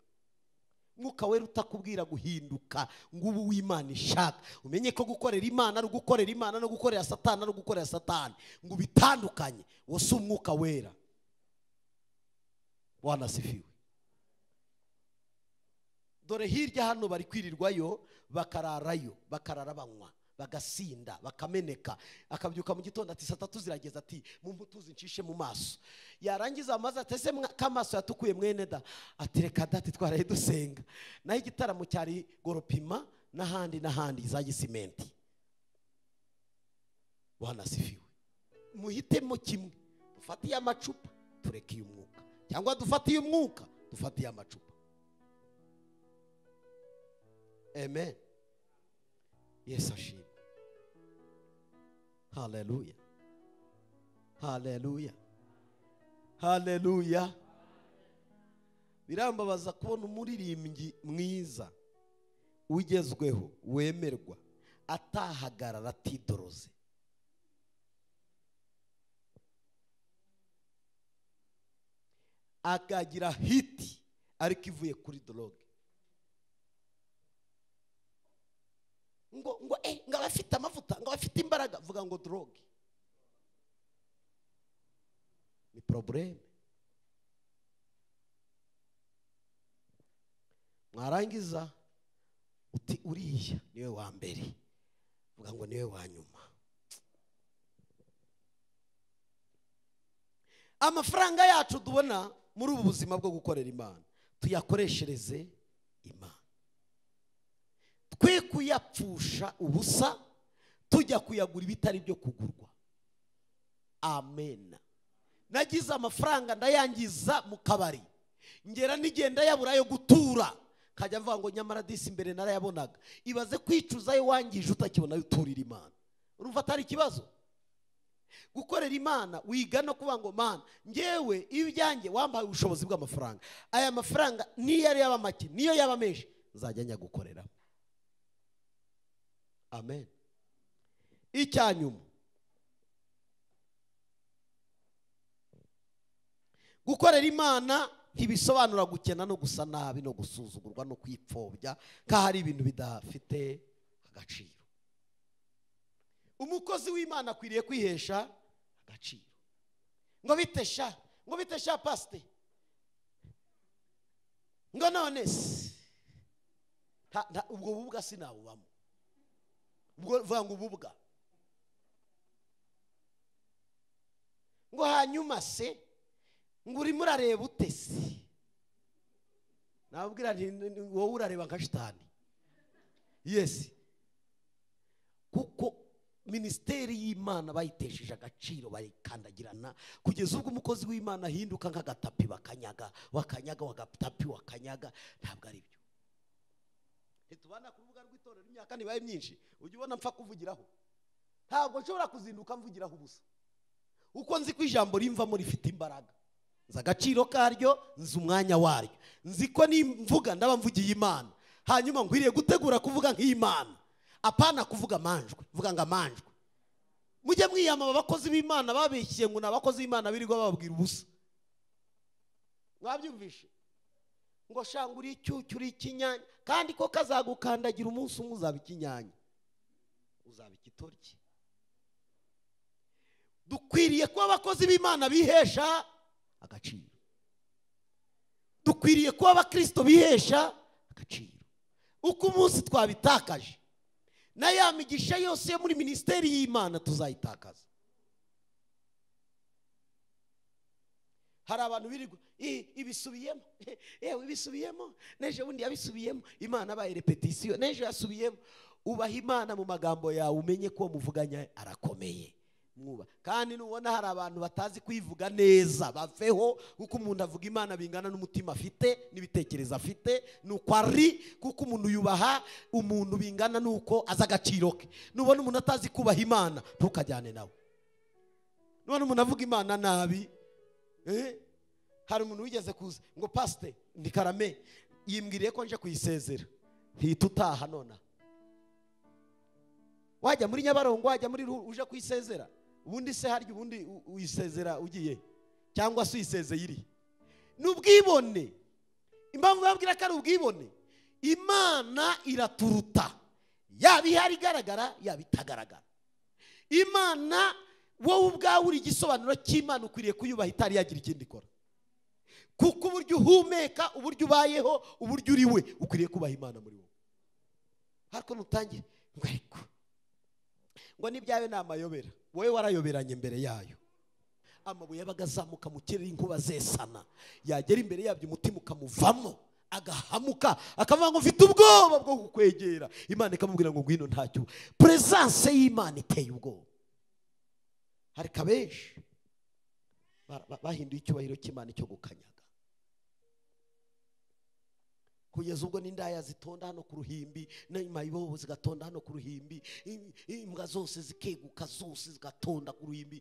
Umwuka wera utakubwira guhinduka ngo ubu w'Imana ishaka. Umenye ko gukorera Imana ari ugukorera Imana, no gukorera Satani ari ugukorera Satani, ngo bitandukanye. Wo si umwuka wera. Bwana asifiwe. Dore hirya hano bari kwirirwayo, bakararayo, bakarara banywa, bagasinda, bakameneka. Akabyuka mu gitondo ati saa 3 zirageze, ati mumputuzi ncishe mu maso. Yarangiza amaze atese kamaso yatukuye mwene da, ati reka dati twaraye dusenga. Naho igitaramo cyari Goropima n'ahandi n'ahandi za Gisimenti. Bwana asifiwe. Muhitemo kimwe, dufatiye amacupa tureke umwuka, cyangwa dufatiye umwuka dufatiye amacupa. Amen. Yesu ashimwe. Haleluya. Haleluya. Haleluya. Birambabaza kubona umuririmbyi mwiza ugezweho wemerwa atahagarara atidoroze. Akagira hiti ariko ivuye kuri drogue. Ngo ngo ngo abafite amavuta, ngo abafite imbaraga, vuga ngo drogue. Ni problème. Mwarangiza uti uriya niwe wa mbere, vuga ngo niwe wa nyuma. Amafaranga yacu tubona muri ubu buzima bwo gukorera Imana, tuyakoreshereze Imana. Twe kuyapfusha ubusa tujya kuyagura ibitari byo kugurwa. Amen. Nagize amafaranga ndayangiza mu kabari, ngera nigenda yabura yo gutura, kajya mvuga ngo nyamara disi imbere narayabonaga. Ibaze kwicuza yo wangije utakibona uturira Imana. Urumva atari ikibazo? Gukorera Imana wiga no kuvuga ngo Mana ngewe ibyanjye wampaye ubushobozi bw'amafaranga, aya mafaranga niyo yari yaba make niyo yaba menshi nzajya njya gukorera. Amen. Icyanyuma, gukorera Imana ntibisobanura gukena no gusa nabi no gusuzugurwa no kwipfobya, ka hari ibintu bidafite agaciro. Umukozi w'Imana akwiriye kwihesha agaciro. Ngo bitesha, ngo bitesha pastor, ngo none se ubwo bubwa sinabubamo. Ubwo vuga ngo ububwa. Ngo hanyuma se ngo urimo urareba utese. Nabwira nti wowe urareba nka shitani. Yes. Kuko ministeri y'Imana bayitesheje agaciro, bayikandagirana kugeza ubwo umukozi w'Imana ahinduka nk'agatapi bakanyaga, wakanyaga wagatapi wakanyaga. Ntabwo ari byo. Ntitubana ku rubuga rw'itorero imyaka nibaye myinshi, ujya ubona mpfa kuvugiraho. Ntabwo nshobora kuzinduka mvugiraho ubusa. Uko nzi ko ijambo rimvamo rifite imbaraga, nzi agaciro karyo, nzi umwanya waryo, nzi ko nimvuga ndaba mvugiye Imana. Hanyuma nkwiriye gutegura kuvuga nk'Imana, apana kuvuga amanjwe. Vuga ngo amanjwe. Mujye mwiyama abakozi b'Imana babeshye ngo nabakozi b'Imana birirwa bababwira ubusa. Mwabyumvishe? Ngo shanga uri icyucyu uri ikinyanya, kandi ko kazagukandagira umunsi umwe uzaba ikinyanya, uzaba ikitoryi. Dukwiriye kuba abakozi b'Imana bihesha agaciro. Dukwiriye kuba abakristo bihesha agaciro. Uko umunsi twabitakaje, na ya migisha yose yo muri ministeri y'Imana tuzayitakaza. Hari abantu birirwa ibisubiyemo, yewe ibisubiyemo, n'ejo bundi yabisubiyemo, Imana abaye repetition, n'ejo yasubiyemo. Ubaha Imana mu magambo yawe, umenye ko muvuganya arakomeye. Mwuba. Kandi nubona hari abantu batazi kwivuga neza, baveho, kuko umuntu avuga Imana bingana n'umutima afite n'ibitekerezo afite, nuko ari, kuko umuntu yubaha umuntu bingana nuko azi agaciro ke. Nubona umuntu atazi kubaha Imana, ntukajyane nawe. Nubona umuntu avuga Imana nabi, hari umuntu wigeze kuza ngo pastor ndi karame, yimbwiriye ko nje kuyisezera, ntitutaha nona. Wajya muri Nyabarongo, wajya muri uje kuyisezera. Ubundi se harya ubundi uyisezera ugiye cyangwa se uyisezeye iri? Nubwibone. Impamvu babwira ko ari ubwibone, Imana iraturuta, yaba ihari igaragara yaba itagaragara. Imana wowe ubwawe uri igisobanuro cy'Imana, ukwiriye kuyubaha itari yagira ikindi ikora. Kuko uburyo uhumeka, uburyo ubayeho, uburyo uri we, ukwiriye kubaha Imana muri wowe. Ariko nutangira ngo ariko ngo nibyawe namayobera, wowe warayoberanye imbere yayo. Amabuye abagazamuka mu kirere inkuba zesana, yagera imbere yabyo umutima ukamuvamo, agahamuka akavuga ngo mfite ubwoba bwo kukwegera. Imana ikamubwira ngo ngwino ntacyo. Presence y'Imana iteye ubwoba. Hari kabenshi bahinduye icyubahiro cy'Imana cyo gukanyaga. Kugeza ubwo n'indaya zitonda hano ku ruhimbi, n'amayibobo zigatonda hano ku ruhimbi, imbwa zose zikeguka zose zigatonda ku ruhimbi.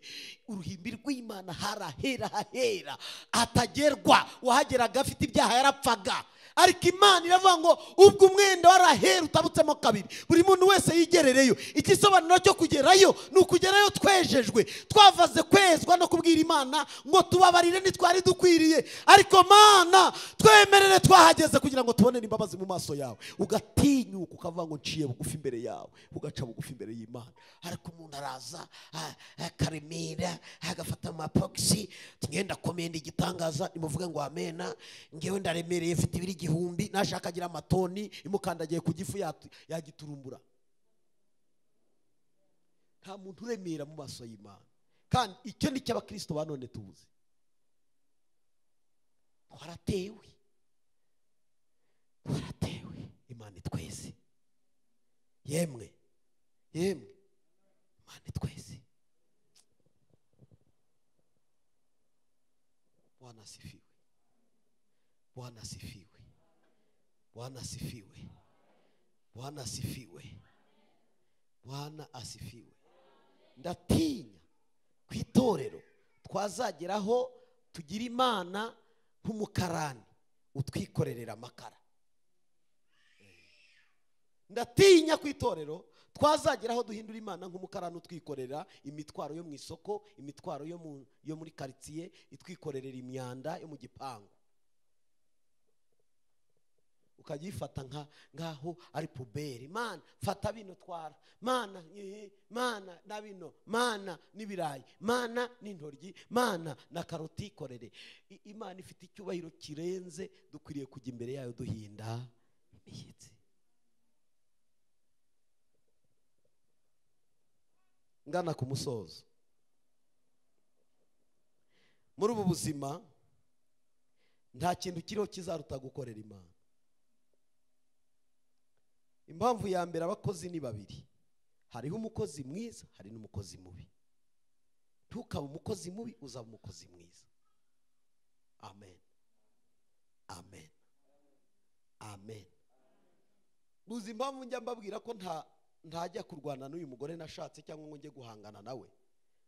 Uruhimbi rw'Imana harahera hahera atagerwa, wahageraga afite ibyaha yarapfaga. Ariko Imana iravuga ngo ubwo umwenda warahera utabutsemo kabiri, buri muntu wese yigerereyo. Igisobanuro cyo kugerayo ni ukugerayo twejejwe, twavaze kwezwa no kubwira Imana ngo tubabarire ntitwari dukwiriye, ariko Mana twemerere twahageze kugira ngo tubone imbabazi mu maso yawe. Ugatinyuka ukavuga ngo nciye bugufi imbere yawe, ugaca bugufi imbere y'Imana. Ariko umuntu araza akaremera agafata amapokisi, ngenda komenda igitangaza, nimuvuge ngo amena, ngewe ndaremereye mfite ibiri 1000, nashaka agira amatoni imukandagiye ku gifu yagiturumbura. Nta muntu uremera mu maso y'Imana. Kandi icyo ni cy'abakristo ba none tubuze. Twaratewe, twaratewe. Imana itweze. Yemwe, yemwe, Imana itweze. Bwana asifiwe. Bwana asifiwe. Bwana asifiwe. Bwana asifiwe. Bwana asifiwe. Ndatinya ku itorero twazageraho tugira Imana nk'umukarani utwikorerera amakara. Ndatinya ku itorero twazageraho duhindura Imana nk'umukarani utwikorera imitwaro yo mu isoko, imitwaro yo muri quartier, itwikorerera imyanda yo mu gipangu. Ukagifata nkaho ari puberi. Mana fata bino twara, Mana Mana na bino, Mana n'ibirayi, Mana n'intoryi, Mana na karoti ikorere. Imana ifite icyubahiro kirenze, dukwiriye kujya imbere yayo duhinda imishyitsi. Ngana ku musozo. Muri ubu buzima nta kintu kiriho kizaruta gukorera Imana. Impamvu ya mbere, abakozi ni babiri. Hariho umukozi mwiza, hari n'umukozi mubi. Ntukaba umukozi mubi, uzaba umukozi mwiza. Amen. Amen. Amen. Muzi impamvu njya mbabwira ko ntajya kurwana n'uyu mugore nashatse cyangwa ngo njye guhangana nawe,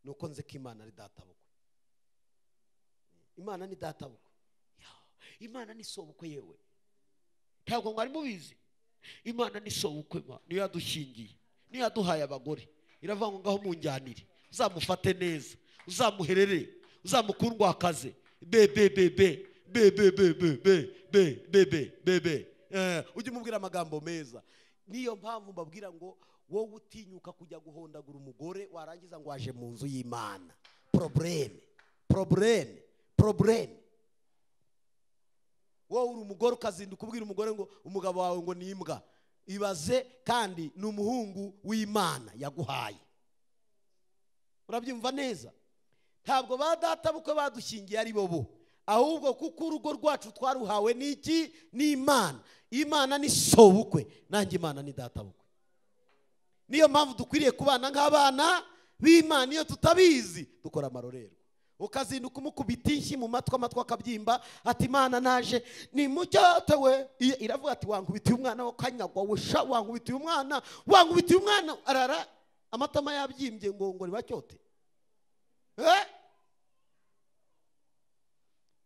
nuko nze ko Imana ari databukwe. Imana ni databukwe. Imana ni sobukwe yewe. Ntabwo mwari mubizi. Imana ni sobukwe, niyo yadushingiye, niyo yaduhaye abagore. Iravuga ngo ngaho munjyanire, uzamufate neza, uzamuherere, uzamukundwakaze, be be be be be be be be be be be be be. Ujye umubwira amagambo meza. Niyo mpamvu mbabwira ngo wowe utinyuka kujya guhondagura umugore warangiza ngo waje mu nzu y'Imana. Probleme, probleme, probleme. Wowe uri umugore ukazinduka ubwira umugore ngo umugabo wawe ngo ni imbwa. Ibaze, kandi ni umuhungu w'Imana yaguhaye. Urabyumva neza? Ntabwo ba data bukwe badushingiye ari bobo, ahubwo kuko urugo rwacu twaruhawe n'iki? N'Imana. Imana ni sobukwe, nanjye Imana ni data bukwe. Niyo mpamvu dukwiriye kubana nk'abana b'Imana. Iyo tutabizi dukora amarorerwa. Ukazinduka umukubita inshyi mu matwi, amatwi akabyimba, ati Imana naje ni mucyotewe. Iravuga ati wankubitiye umwana wo kanyagwa we sha, wankubitiye umwana, wankubitiye umwana, arara amatama yabyimbye ngo ngo ribacyote.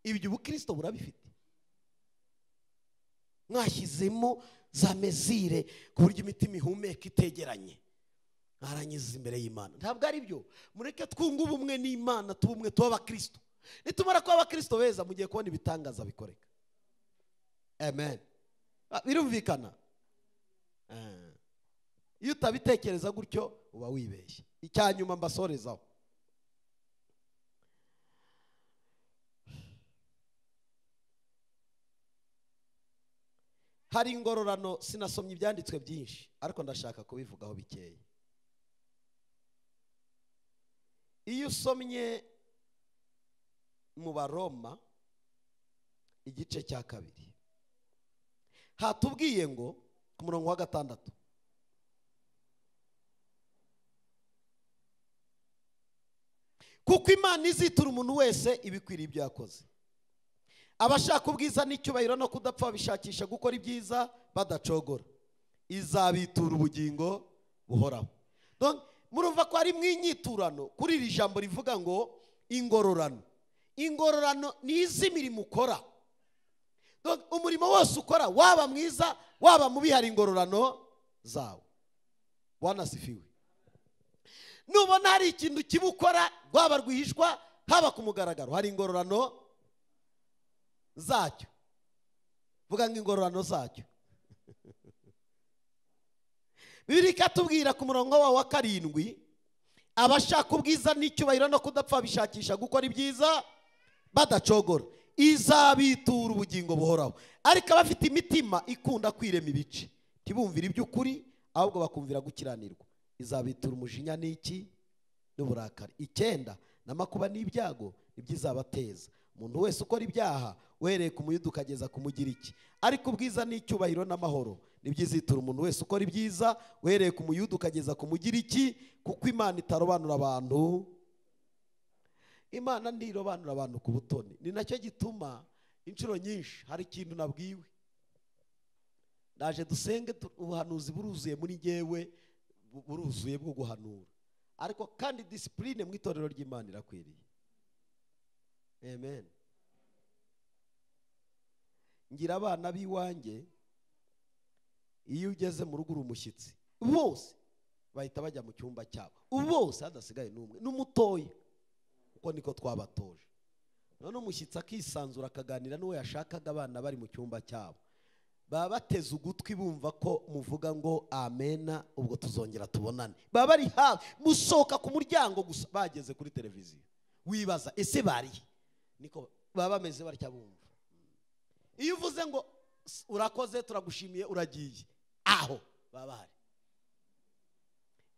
Ibyo ubukristo burabifite. Mwashyizemo za mezire ku buryo imitima ihumeka itegeranye. Arangiza imbere y'Imana. Ntabwo ari byo. Mureke twunge ubumwe n'Imana, tubumwe tuba abakristo. Nitumara kuba abakristo beza, mugiye kubona ibitangaza bikoreka. Amen. Birumvikana. Iyo utabitekereza gutyo uba wibeshye. Icyanyuma mbasorezaho. Hari ingororano, sinasomye ibyanditswe byinshi, ariko ndashaka kubivugaho bikeya. Iyo usomye mu Baroma igice cya 2, hatubwiye ngo ku murongo wa 6, kuko Imana izitura umuntu wese ibikwiriye ibyo yakoze, Abashaka ubwiza n'icyubahiro no kudapfa bishakisha gukora ibyiza badacogora, izabitura ubugingo buhoraho. Donc murumva ko ari mwinyiturano kuri iri jambo rivuga ngo ingororano. Ingororano ni iz'imirimo ukora. Donc umurimo wose ukora, waba mwiza waba mubi, hari ingororano zawo. Bwana asifiwe. Nubona hari ikintu kibukora, rwaba rwihishwa haba ku mugaragaro, hari ingororano zacyo. Vuga ngo ingororano zacyo. Bibiliya ikatubwira ku murongo wawo wa 7, abashaka ubwiza n'icyubahiro no kudapfa bishakisha gukora ibyiza badacogora, izabitura ubugingo buhoraho. Ariko abafite imitima ikunda kwirema ibice, ntibumvire iby'ukuri ahubwo bakumvira gukiranirwa, izabitura umujinya n'iki n'uburakari. 9 n'amakuba n'ibyago ibyizabateza. Umuntu wese ukora ibyaha uhereye ku Muyuda ukageza ku Mugiriki. Ariko ubwiza n'icyubahiro n'amahoro nibyizitura umuntu wese ukora ibyiza uhereye ku Muyuda ukageza ku Mugiriki, kuko Imana itarobanura abantu. Imana ntirobanura abantu ku butoni. Ni nacyo gituma inshuro nyinshi hari ikintu nabwiwe, ndaje dusenge, ubuhanuzi buruzuye muri njyewe, buruzuye bwo guhanura, ariko kandi discipline mu itorero ry'Imana irakwiriye. Amen. Ngira abana b'iwanjye, iyo ugeze mu rugo uri umushyitsi, bose bahita bajya mu cyumba cyabo, bose hadasigaye n'umwe, n'umutoya, kuko niko twabatoje. None umushyitsi akisanzura akaganira n'uwo yashakaga, abana bari mu cyumba cyabo, baba bateze ugutwi bumva ko muvuga ngo amena, ubwo tuzongera tubonane. Baba bari hafi, musohoka ku muryango gusa bageze kuri televiziyo, wibaza ese bari niko baba bameze batya bumva. Iyo uvuze ngo urakoze turagushimiye uragiye, aho baba bahari.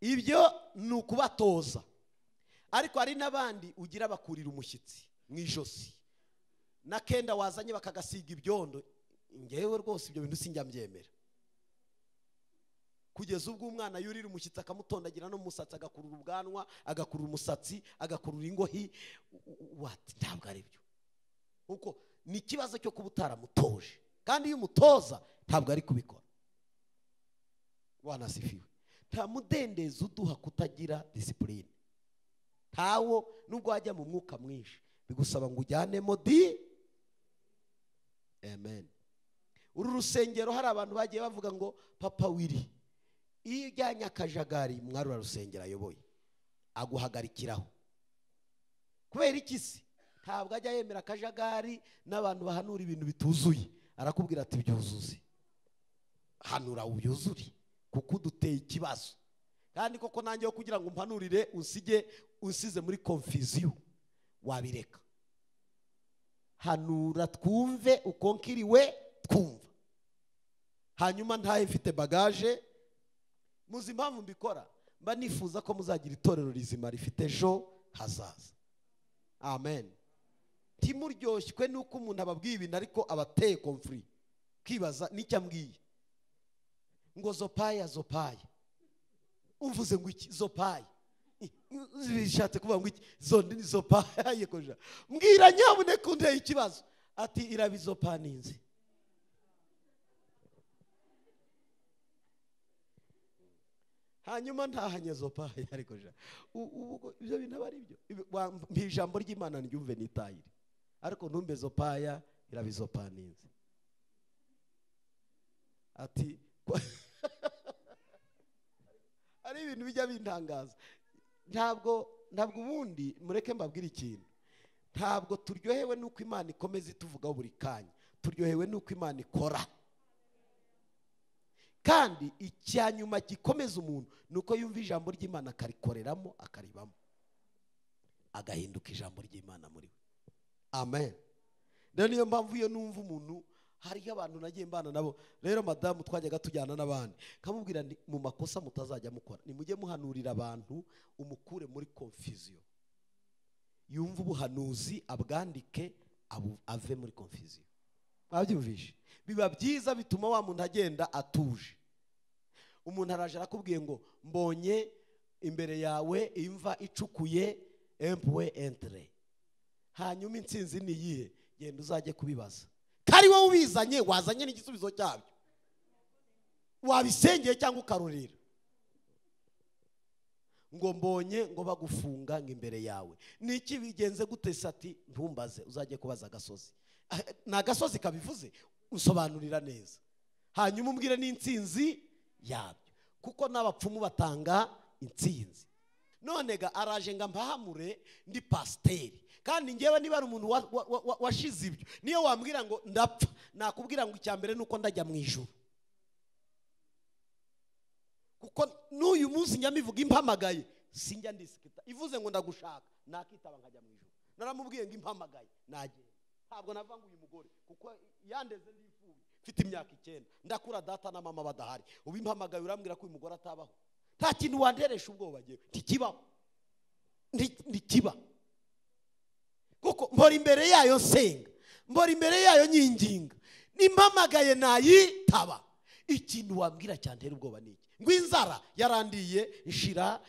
Ibyo ni ukubatoza. Ariko hari n'abandi ugira bakurira umushyitsi mu ijosi, n'akenda wazanye bakagasiga ibyondo. Ngewe rwose ibyo bintu sinjya mbyemera. Kugeza ubwo umwana yurira umushyitsi akamutondagira no musatsi, agakurura ubwanwa, agakurura umusatsi, agakurura ingohi, what, ntabwo ari byo. Kuko ni ikibazo cyo kuba utaramutoje, kandi iyo umutoza ntabwo ari kubikora. Bwana asifiwe. Nta mudendezo uduha kutagira discipline. Ntawo, nubwo wajya mu mwuka mwinshi bigusaba ngo ujyanemo di. Amen. Uru rusengero hari abantu bagiye bavuga ngo Papa Willy iyo ujyanye akajagari mwarura rusengero ayoboye aguhagarikiraho. Kubera iki se? Ntabwo ajya yemera akajagari n'abantu bahanura ibintu bituzuye. Arakubwira ati byuzuze, hanura ubyuzure, kuko uduteye ikibazo. Kandi koko nanjye kugira ngo umpanurire unsige unsize muri confusion, wabireka. Hanura twumve ukonkiriwe twumva. Hanyuma ntaye mfite bagage. Muzi impamvu mbikora? Mba nifuza ko muzagira itorero rizima rifite ejo hazaza. Amen. Ntimuryoshwe nuko umuntu ababwiye ibintu ariko abateye conflit, kibaza n'icyo ambwiye. Ngo zopaya zopaya, umvuze ngo iki zopaya, bishatse kuvuga ngo iki zondi ni zopaya yekoja. Mbwira nyabuneka unteye ikibazo, ati irabizopaninze. Hanyuma ntahanye zopaya ariko ja ibyo bintu aba ari byo. Ijambo ry'Imana ndyumve nitahire, ariko ntumbe zopaya irabizopaninze. Ati ari ibintu bijya bintangaza. Ntabwo ubundi mureke mbabwire ikintu. Ntabwo turyohewe nuko Imana ikomeza ituvugaho buri kanya, turyohewe nuko Imana ikora. Kandi icyanyuma gikomeza umuntu nuko yumva ijambo ry'Imana akarikoreramo, akaribamo, agahinduka ijambo ry'Imana muri we. Amen. Rero niyo mpamvu iyo numva umuntu, hariho abantu nagiye mbana nabo rero, madamu twajyaga tujyana n'abandi, kamubwira nti mu makosa mutazajya mukora, nimujye muhanurira abantu, umukure muri confusion, yumva ubuhanuzi abwandike, ave muri confusion. Mwabyumvishe? Biba byiza, bituma wa muntu agenda atuje. Umuntu araje arakubwiye ngo mbonye imbere yawe imva icukuye empuwe entre, hanyuma intsinzi ni iyihe? Genda uzajye kubibaza. Kari wowe ubizanye, wazanye n'igisubizo cyabyo. Wabisengeye cyangwa ukarurira. Ngo mbonye ngo bagufunga ngo imbere yawe. Niki bigenze gute? Ati ntumbaze, uzajye kubaza agasozi. Na agasozi kabivuze, usobanurira neza. Hanyuma umbwire n'intsinzi yabyo. Kuko n'abapfumu batanga intsinzi. None ga araje nga mpahamure ndi pasteri. Kandi ngewe niba ari umuntu washize ibyo, niyo wambwira ngo ndapfa, nakubwira ngo icyambere nuko ndajya mu ijuru. Kuko n'uyu munsi njya mivuga impamagaye, sinjya ndisikita. Ivuze ngo ndagushaka, nakitaba nkajya mu ijuru. Naramubwiye ngo impamagaye, nagenda. Ntabwo nava ngo uyu mugore kuko yandeze ndifuye, mfite imyaka 9, ndakura data na mama badahari. Ubu impamagaye urambwira ko uyu mugore atabaho. Nta kintu wanderesha ubwoba ngewe, ntikibaho. Ntikiba. Kuko mbora imbere yayo nsenga, mbora imbere yayo nyinginga, nimpamagaye nayitaba. Ikintu wambwira cyantera ubwoba niki? Ngo inzara yarandiye nshira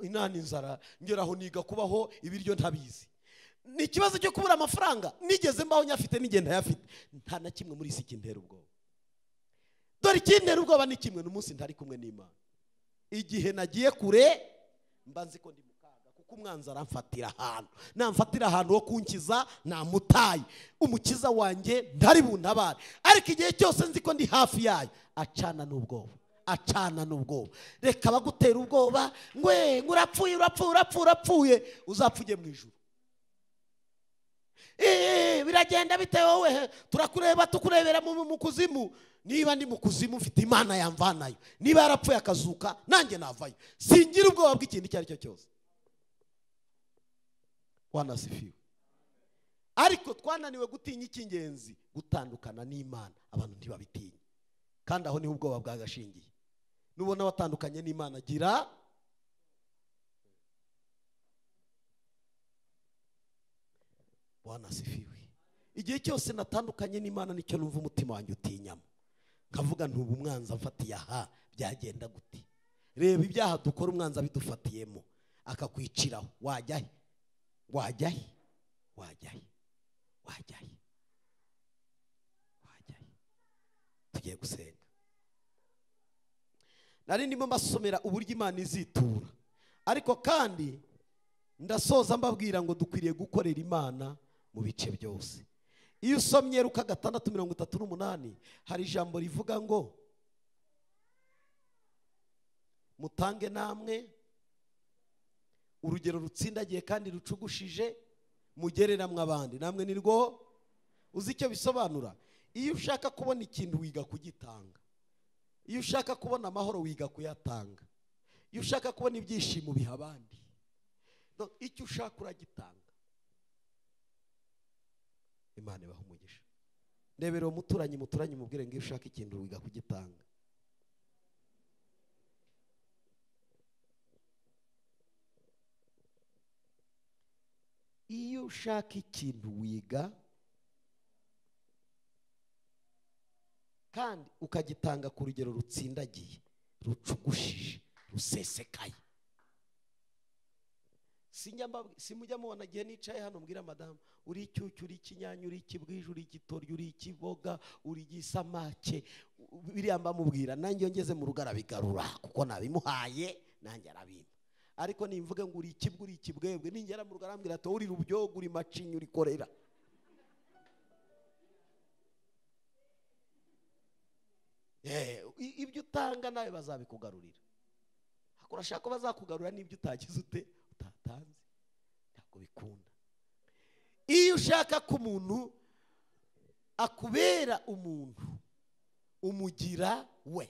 inani inzara ngeraho niga kubaho ibiryo ntabizi. Ni ikibazo cyo kubura amafaranga, nigeze mbaho nyafite nigenda yafite. Nta na kimwe muri isi kintera ubwoba. Dore ikintera ubwoba ni kimwe, n'umunsi ntari kumwe n'Imana. Igihe nagiye kure mba nzi ko ndi mukaga, kuko umwanzi aramfatira ahantu. Namfatira ahantu ho kunkiza namutaye. Umukiza wanjye ntari buntabare. Ariko igihe cyose nzi ko ndi hafi yayo, acana n'ubwoba. Acana n'ubwoba. Reka bagutera ubwoba, ngwe urapfuye urapfuye urapfuye urapfuye, uzapfuye mu ijuru. Biragenda bite wowe? Turakureba tukurebera mu kuzimu. Niba ndi mu kuzimu mfite Imana yamvanayo. Niba yarapfuye akazuka nanjye navayo. Singira ubwoba bw'ikintu icyo ari cyo cyose. Wanasifiwe. Ariko twananiwe gutinya icy'ingenzi, gutandukana n'Imana. Abantu ntibabitinya. Kandi aho niho ubwoba bwagashingiye. Nubona watandukanye n'Imana, gira wanasifiwe. Igihe cyose natandukanye n'Imana nicyo numva umutima wanjye utinyamo. Nkavuga ntubu umwanzi amfatiye aha, byagenda gute? Reba ibyaha dukora umwanzi abidufatiyemo, akakwiciraho. Wajya he? Wajya he? Wajya he? Wajya he? Wajya he? Tugiye gusenga. Nari ndimo mbasomera uburyo Imana izitura. Ariko kandi ndasoza mbabwira ngo dukwiriye gukorera Imana mu bice byose. Iyo usomye Luka 6:38 hari ijambo rivuga ngo mutange namwe urugero rutsindagiye kandi rucugushije, mugereramwe abandi namwe nirwo. Uzi icyo bisobanura? Iyo ushaka kubona ikintu wiga kugitanga. Iyo ushaka kubona amahoro wiga kuyatanga. Iyo ushaka kubona ibyishimo biha abandi. Icyo ushaka uragitanga. Imana ibaha umugisha. Ndebera umuturanyi, muturanyi mubwire ngo iyo ushaka ikintu wiga kugitanga. Iyo ushaka ikintu wiga kandi ukagitanga ku rugero rutsindagiye, rucugushije, rusesekaye. Simujya mubona gihe nicaye hano mbwira madamu, uri icyucyu, uri ikinyanya, uri ikibwije, uri igitoryo, uri ikiboga, uri igisamake, biriya mbamubwira nanjye iyo ngeze mu rugo arabigarura kuko nabimuhaye nanjye arabimpa. Ariko nimvuge ngo uri ikibwa, uri ikibwebwe, ningera mu rugo arambwira ati uri rubyogo, uri macinya, uri korera. Ibyo utanga nawe bazabikugarurira. Urashaka ko bazakugarura n'ibyo utagize ute utatanze, ntabwo bikunda. Iyo ushaka ko umuntu akubera umuntu, umugira we.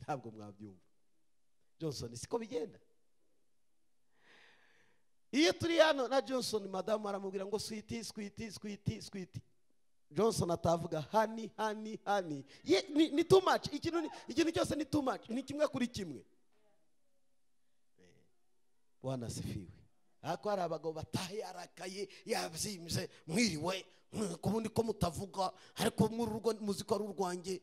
Ntabwo mwabyumva. Johnson siko bigenda. Iyo turi hano na Johnson, madamu aramubwira ngo sweetie, sweetie, sweetie, sweetie. Johnson atavuga honey, honey, honey. Ni too much. Ikintu cyose ni too much. Ni kimwe kuri kimwe. Bwana asifiwe. Ariko hari abagabo bataye arakaye yabyimbye mwiriwe kubundi ko mutavuga, ariko muri urugo muziko ari urwanjye.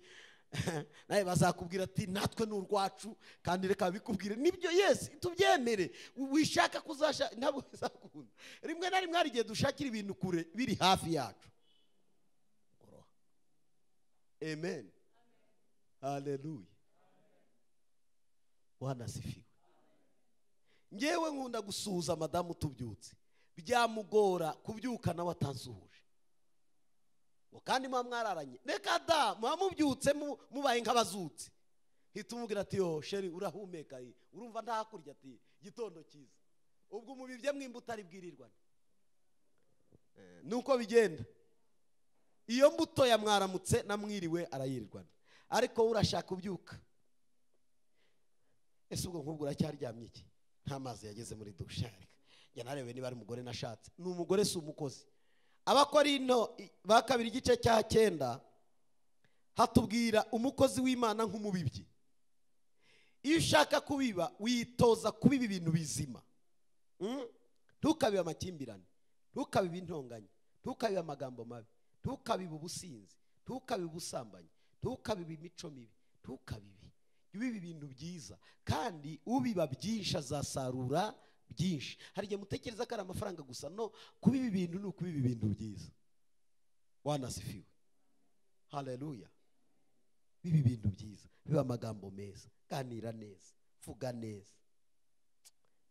Nawe bazakubwira ati natwe ni urwacu, kandi reka bikubwire nibyo. Yes, tubyemere. Wishaka kuzasha ntabwo bizakunda. Rimwe na rimwe hari igihe dushakira ibintu kure biri hafi yacu. Amen, haleluya, Bwana asifiwe. Ngewe nkunda gusuhuza madamu tubyutse, byamugora kubyuka nawe atansuhuje. Ngo kandi muba mwararanye, reka da, muba mubyutse mubaye nk'abazutse. Hita umubwira ati yo chérie, urahumeka, urumva ntakurya, ati gitondo cyiza. Ubwo umubibye mwimbuto ari bwirirwane. Nuko bigenda. Iyo mbuto ya mwaramutse namwiriwe arayirirwana, ariko urashaka kubyuka. Ese ubwo nk'ubwo uracyaryamye iki? Nta mazi yageze muri douche. Njye narebe niba ari umugore nashatse. Ni umugore, si umukozi. Abakorinto ba kabiri igice cya 9 hatubwira umukozi w'Imana nk'umubibyi. Iyo ushaka kubiba witoza kubiba ibintu bizima. Ntukabibe amakimbirane, ntukabibe intonganya, ntukabibe amagambo mabi, ntukabibe ubusinzi, ntukabibe ubusambanyi, ntukabibe imico mibi, ntukabibe. Ubiba ibintu byiza, kandi ubiba byinshi azasarura byinshi. Hari igihe mutekereza ko ari amafaranga gusa. No kubiba ibintu ni ukubiba ibintu byiza. Bwana asifiwe, haleluya. Biba ibintu byiza, biba amagambo meza, ganira neza, vuga neza.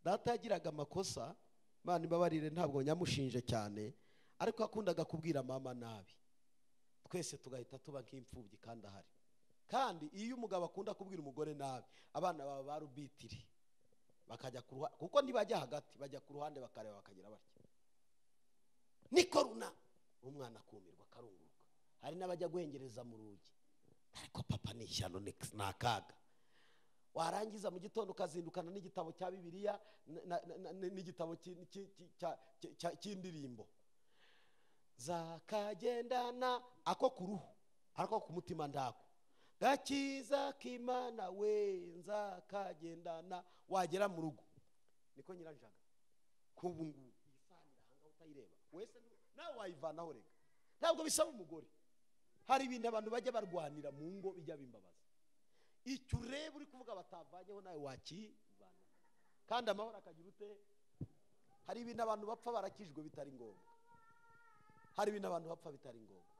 Data yagiraga amakosa, Imana imbabarire ntabwo nyamushinje cyane, ariko yakundaga kubwira mama nabi, twese tugahita tuba nk'imfubyi kandi ahari. Kandi iyo umugabo akunda kubwira umugore nabi, abana baba barubitiri bakajya ku ruhande, kuko ntibajya hagati, bajya ku ruhande bakareba bakagira batya niko runa, umwana akumirwa akarunguruka. Hari n'abajya guhengereza mu rugi, ariko papa ni ishyano, ni akaga. Warangiza mu gitondo ukazindukana n'igitabo cya Bibiliya n'igitabo cy'indirimbo zakagendana, ako ku ruhu ariko ku mutima ndako gakiza k'Imana we nzakagendana. Wagera mu rugo niko nyiranjaga kubu ngubu isanira hanga utayireba wese nawe wayivanaho. Rega ntabwo bisaba umugore. Hari ibintu abantu bajya barwanira mu ngo bijya bimbabaza. Icyo ureba uri kuvuga batavanyeho nawe wakivana, kandi amahoro akagira ute. Hari ibintu abantu bapfa barakijwe bitari ngombwa. Hari ibintu abantu bapfa bitari ngombwa,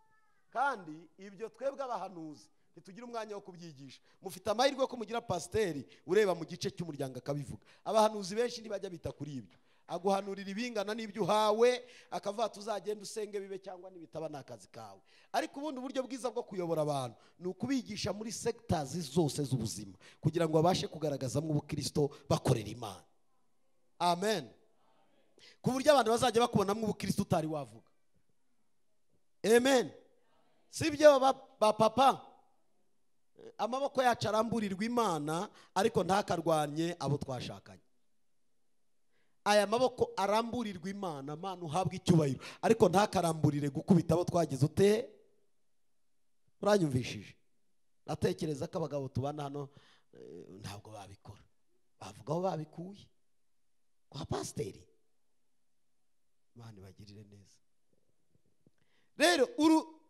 kandi ibyo twebwe abahanuzi ntitugira umwanya wo kubyigisha. Mufite amahirwe ko mugira pasiteri ureba mu gice cy'umuryango akabivuga. Abahanuzi benshi ntibajya bita kuri ibyo. Aguhanurira ibingana n'ibyo uhawe, akavuga tuzagenda usenge bibe cyangwa nibitaba ni akazi kawe. Ariko ubundi uburyo bwiza bwo kuyobora abantu ni ukubigisha muri sectors zose z'ubuzima, kugira ngo babashe kugaragazamo ubukristo bakorera Imana. Amen. Ku buryo abantu bazajya bakubonamo ubukristo utari wavuga. Amen. Sibyo ba papa? Amaboko yacu aramburirwa Imana, ariko ntakarwanye abo twashakanye. Aya maboko aramburirwa Imana, Mana uhabwe icyubahiro, ariko ntakaramburire gukubita abo twagize ute. Uranyumvishije? Natekereza ko abagabo tubana hano ntabwo babikora, bavuga aho babikuye kwa pasiteri. Imana ibagirire neza. Rero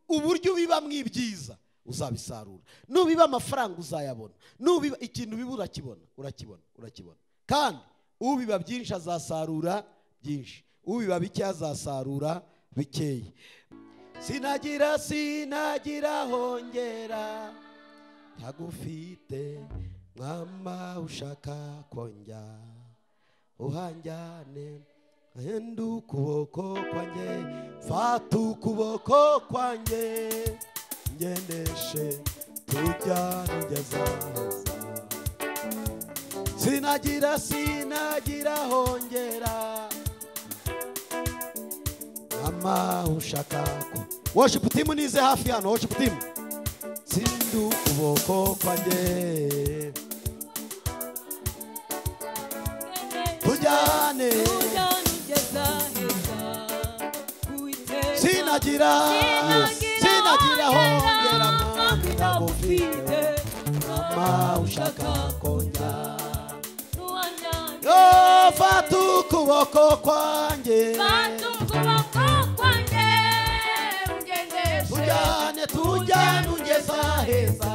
uburyo ubiba mwibyiza uzabisarura. Nubiba amafaranga uzayabona, nubiba ikintu biba urakibona, urakibona, urakibona. Kandi ubiba byinshi azasarura byinshi, ubiba bike azasarura bikeya. Sinagira sinagira hongera ntagufite, mwama ushaka konjya uhanjyane, henda ukuboko kwanjye, fata ukuboko kwanjye ngendeshe tujyane ugeza heza. Sinagira sinagira hongera mama ushaka ko. Worship team nize hafi hano, worship team. Sindu ukuboko kwanjye tujyane sinagira sinagira hongera mama ntagufite, mama ushaka konjya. Yo fata ukuboko kwanjye, fata ukuboko kwanjye ungendeshe, tujyane tujyane ungeza heza.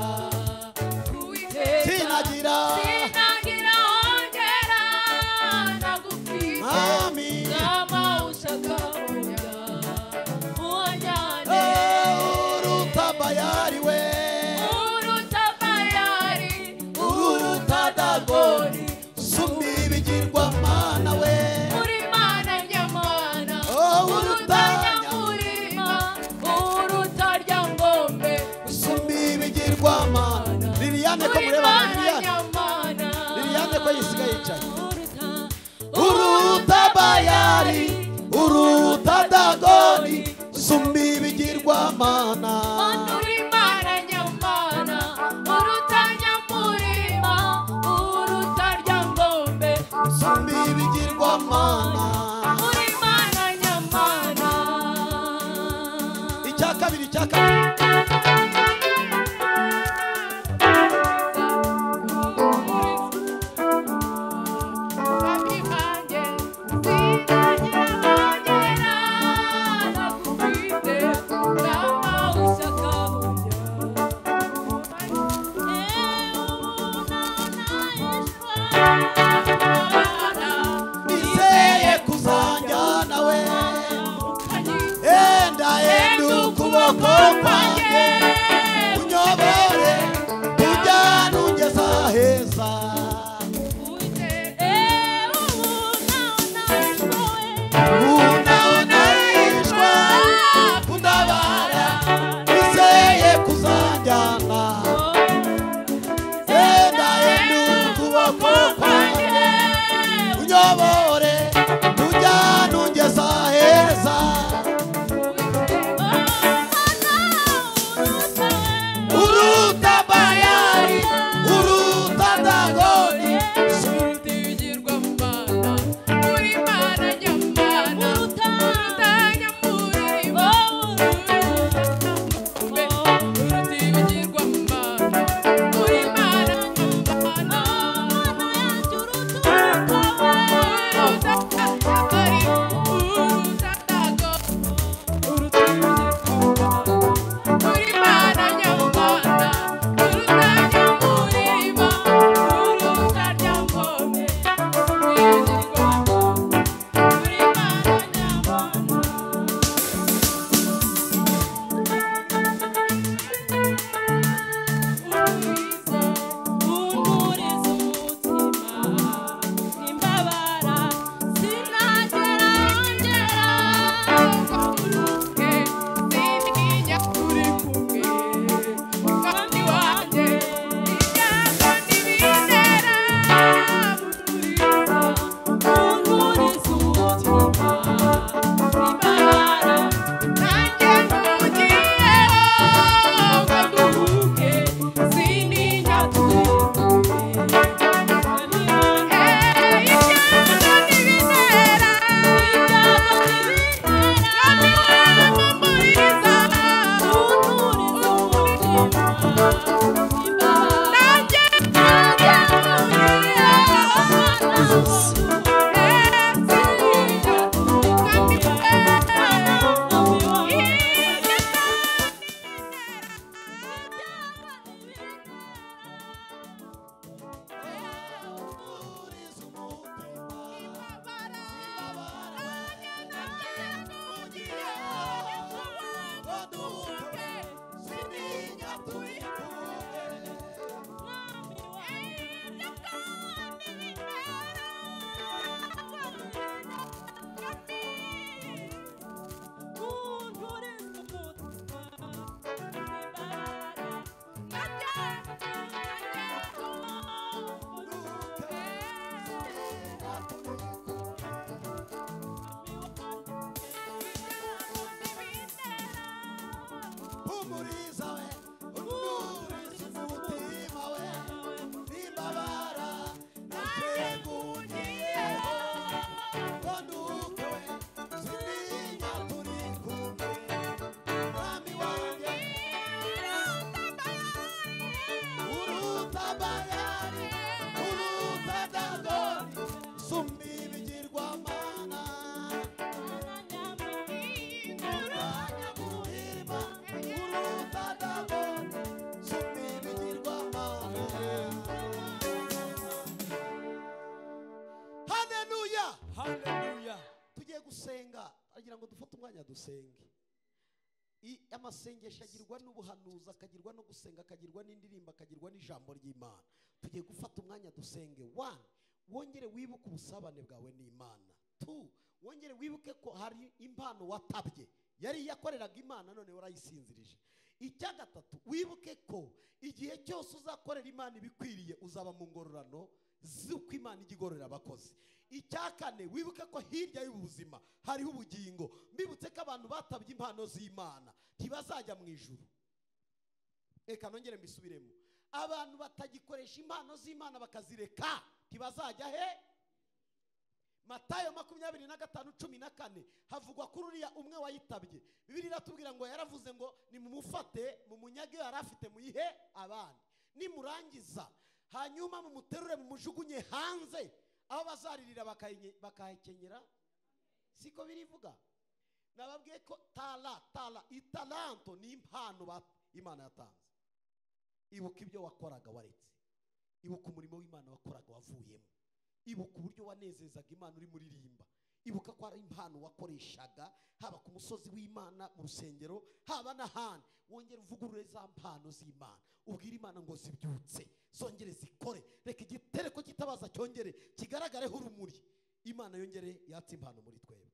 Sinagira ongera nagufite mami kama ushaka unjyane. Uruta Bayari we, uruta Bayari, uruta Dagoni, sumba ibigirwamana we, uri Mana nyamana, Oh, uruta uruta Nyamurima, uruta Ryangombe, sumba ibigirwamana. Liliane ko uri mureba Mana Liliane, nyamana, Liliane ko yisigaye yicaye. uruta Uruta Bayari, uruta Dagoni, sumba ibigirwamana. Uri Mana nyamana, uruta Nyamurima, uruta Ryangombe, Sumba ibigirwamana. uri Mana nyamana. Icya kabiri, icya kabiri. Nizeye kuzanjyana we, enda enda ukuboko kwanjye, unyobore ujyane ungeza heza. Unahishwa kundabara, nizeye kuzanjyana, enda enda ukuboko kwanjye, unyobore ujyane ungeza heza. Uruta Bayari, uruta Dagoni, Haleluya. Haleluya. Tugiye gusenga, agira ngo dufate umwanya dusenge. Amasengesho agirwa n'ubuhanuzi, akagirwa no gusenga, akagirwa n'indirimbo, akagirwa n'ijambo ry'Imana. Tugiye gufata umwanya dusenge. 1, wongere wibuke ubusabane bwawe n'Imana. 2, wongere wibuke ko hari impano watabye yari yakoreraga Imana none warayisinzirije. Icya gatatu, wibuke ko igihe cyose uzakorera Imana ibikwiriye uzaba mu ngororano z'uko Imana ijya igororera abakozi. Icya kane, wibuke ko hirya y'ubuzima hariho ubugingo. Mbibutse ko abantu batabye impano z'Imana ntibazajya mu ijuru. Reka nongere mbisubiremo, abantu batagikoresha impano z'Imana bakazireka ntibazajya he? Matayo 25:14 havugwa kuri uriya umwe wayitabye. Bibiliya iratubwira ngo yaravuze ngo nimumufate mumunyage yari afite muyihe abandi, nimurangiza hanyuma mumuterure mumujugunye hanze aho bazaririra bakahekenyera. Siko birivuga? Nababwiye ko tala italanto ni impano Imana yatanze. Ibuka ibyo wakoraga waretse, ibuka umurimo w'Imana wakoraga wavuyemo, ibuka uburyo wanezezaga Imana uri muririmba, ibuka ko ari impano wakoreshaga haba ku musozi w'Imana mu rusengero haba n'ahandi. Wongere uvugurure za mpano z'Imana, ubwire Imana ngo zibyutse zongere zikore. Reka igitereko kitabaza cyongere kigaragareho urumuri, Imana yongere yatse impano muri twebwe.